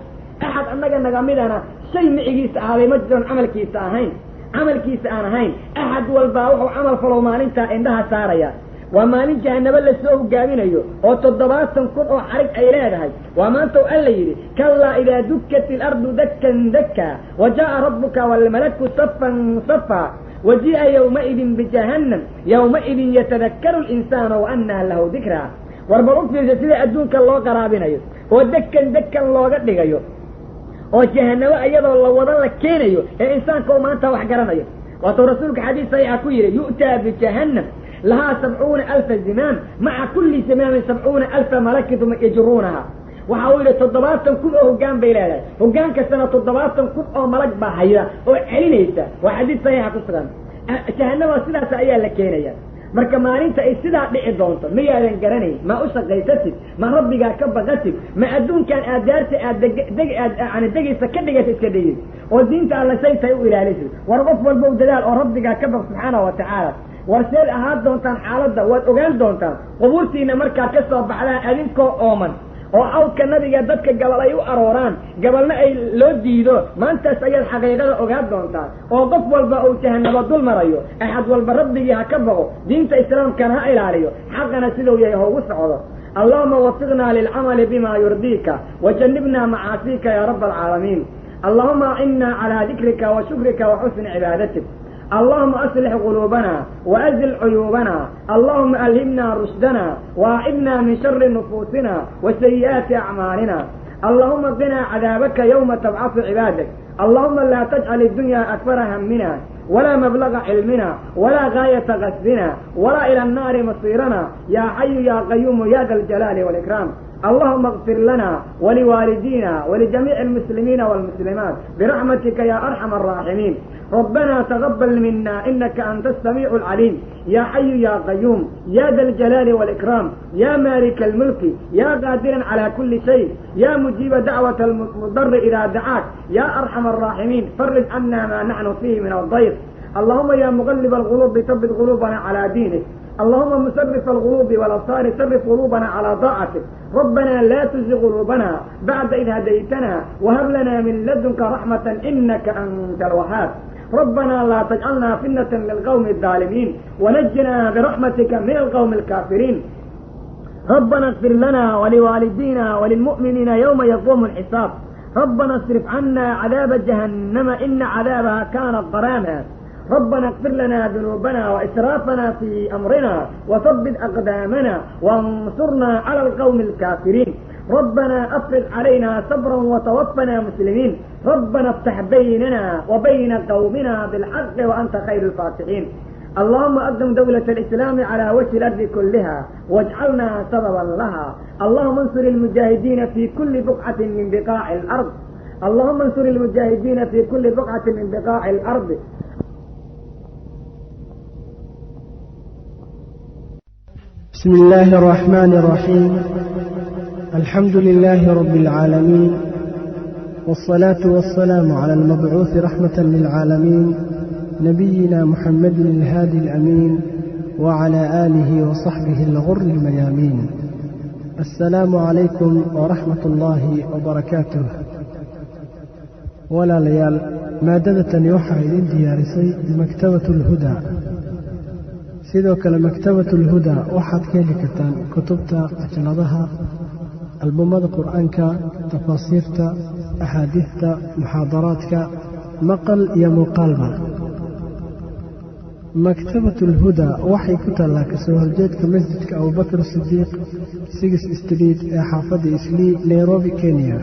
Axad annaga nagamidana shay micigiisa ahaaday ma jiroon camalkiisa ahayn. Camalkiisa aan ahayn, axad walbaa wuxuu camal falow maalintaa indhaha saaraya. Waa maalin jahanabo lasoo hogaaminayo oo 70,000 oo xarig ay leedahay. Waa maanta oo Alla yidhi: "Kallaa idaa dukkat ilardu dakkan dakka wa jaa'a rabbuka waalmalaku safan safa wajii'a yowmaidin bijahannam yowmaidin yatadakkaru linsaanu wa annaa lahu dikraa." War bal u fiirsa sida adduunka loo qaraabinayo oo dekan dekan looga dhigayo oo jahanabo iyadoo la wada la keenayo ee insaanka oo maanta wax garanayo. Waatuu Rasuulka xadiis saxiixa ku yidhi: "Yu'taa bijahannam lahaa 70,000 zimaam, maca kulli zimaamin 70,000 malakin uma yajuruunaha." Waxa uu yidhi 70,000 oo hoggaan bay leedahay, hoggaan kastana 70,000 oo malag baa haya oo celinaysa. Waa xadiis saxiixa ku sugan. Jahanaba sidaas ayaa la keenaya. Marka maalinta ay sidaa dhici doonto miyaadan garanayn? Ma u shaqaysatid? Ma Rabbigaa ka baqatid? Ma adduunkan aad daarta aad deg aad yani degaysa ka dhigaysa iska dhigid oo diinta Alla say tahay u ilaalisid? War qof walbow dadaal oo Rabbigaa ka baq subxaana wa tacaala. War seed ahaan doontaan xaaladda waad ogaan doontaan qubuurtiina markaad ka soo baxdaan adinkoo ooman oo awdka Nabiga dadka gabal ay u arooraan, gabalna ay loo diido. Maantaas ayaad xaqiiqada ogaan doontaan oo qof walba uu jahanabo dul marayo. Axad walba Rabbigii ha ka baqo, diinta Islaamkana ha ilaaliyo, xaqana siduu yahay ha ugu socdo. Allahuma wafiqnaa lilcamali bima yurdiika wajanibnaa macaasiika ya raba alcaalamiin. Allahuma acinnaa calaa dikrika wa shukrika wa xusni cibaadatik. اللهم أصلح قلوبنا وأزل عيوبنا. اللهم ألهمنا رشدنا وأعذنا من شر نفوسنا وسيئات أعمالنا. اللهم قنا عذابك يوم تبعث عبادك. اللهم لا تجعل الدنيا أكبر همنا ولا مبلغ علمنا ولا غاية غسلنا ولا إلى النار مصيرنا، يا حي يا قيوم يا ذا الجلال والإكرام. اللهم اغفر لنا ولوالدينا ولجميع المسلمين والمسلمات برحمتك يا أرحم الراحمين. ربنا تقبل منا إنك أنت السميع العليم، يا حي يا قيوم يا ذا الجلال والإكرام، يا مالك الملك، يا قادرا على كل شيء، يا مجيب دعوة المضطر إذا دعاك، يا أرحم الراحمين، فرج عنا ما نحن فيه من الضيق. اللهم يا مقلب القلوب ثبت قلوبنا على دينك. اللهم مصرف القلوب والأبصار صرف قلوبنا على طاعتك. ربنا لا تزغ قلوبنا بعد إذ هديتنا وهب لنا من لدنك رحمة إنك أنت الوهاب. ربنا لا تجعلنا فتنة للقوم الظالمين ونجنا برحمتك من القوم الكافرين. ربنا اغفر لنا ولوالدينا وللمؤمنين يوم يقوم الحساب. ربنا اصرف عنا عذاب جهنم إن عذابها كان غراما. ربنا اغفر لنا ذنوبنا وإسرافنا في أمرنا وثبت أقدامنا وانصرنا على القوم الكافرين. ربنا أفرغ علينا صبرا وتوفنا مسلمين. ربنا افتح بيننا وبين قومنا بالحق وأنت خير الفاتحين. اللهم أقم دولة الإسلام على وجه الأرض كلها واجعلنا سببا لها. اللهم انصر المجاهدين في كل بقعة من بقاع الأرض. اللهم انصر المجاهدين في كل بقعة من بقاع الأرض. بسم الله الرحمن الرحيم. الحمد لله رب العالمين، والصلاة والسلام على المبعوث رحمة للعالمين، نبينا محمد الهادي الأمين، وعلى آله وصحبه الغر الميامين. السلام عليكم ورحمة الله وبركاته. Walaalayaal, maadadatan waxaa idin diyaarisay Maktabatu Alhudaa. Sidoo kale Maktabatu Alhudaa waxaad ka heli kartaan kutubta, cajaladaha, albumada Qur'aanka, tafaasiirta, axaadiidta, muxaadaraadka, maqal iyo muuqaalba. Maktabatu Alhudaa waxay ku taallaa kasoo horjeedka Masjidka Abubakar Sidiiq, Six Street ee xaafadda Islii, Nairobi, Kenya.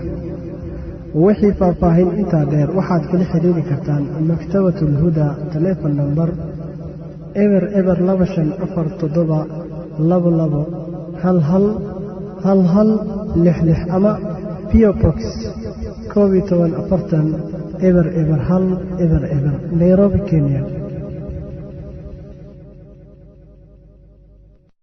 Wixii faahfaahin intaa dheer waxaad kala xidhiiri kartaan Maktabatu Alhudaa taleefon nambar 00254722 11 11 66 ama P.O. Box 1140, 00100, Nairobi, Kenya.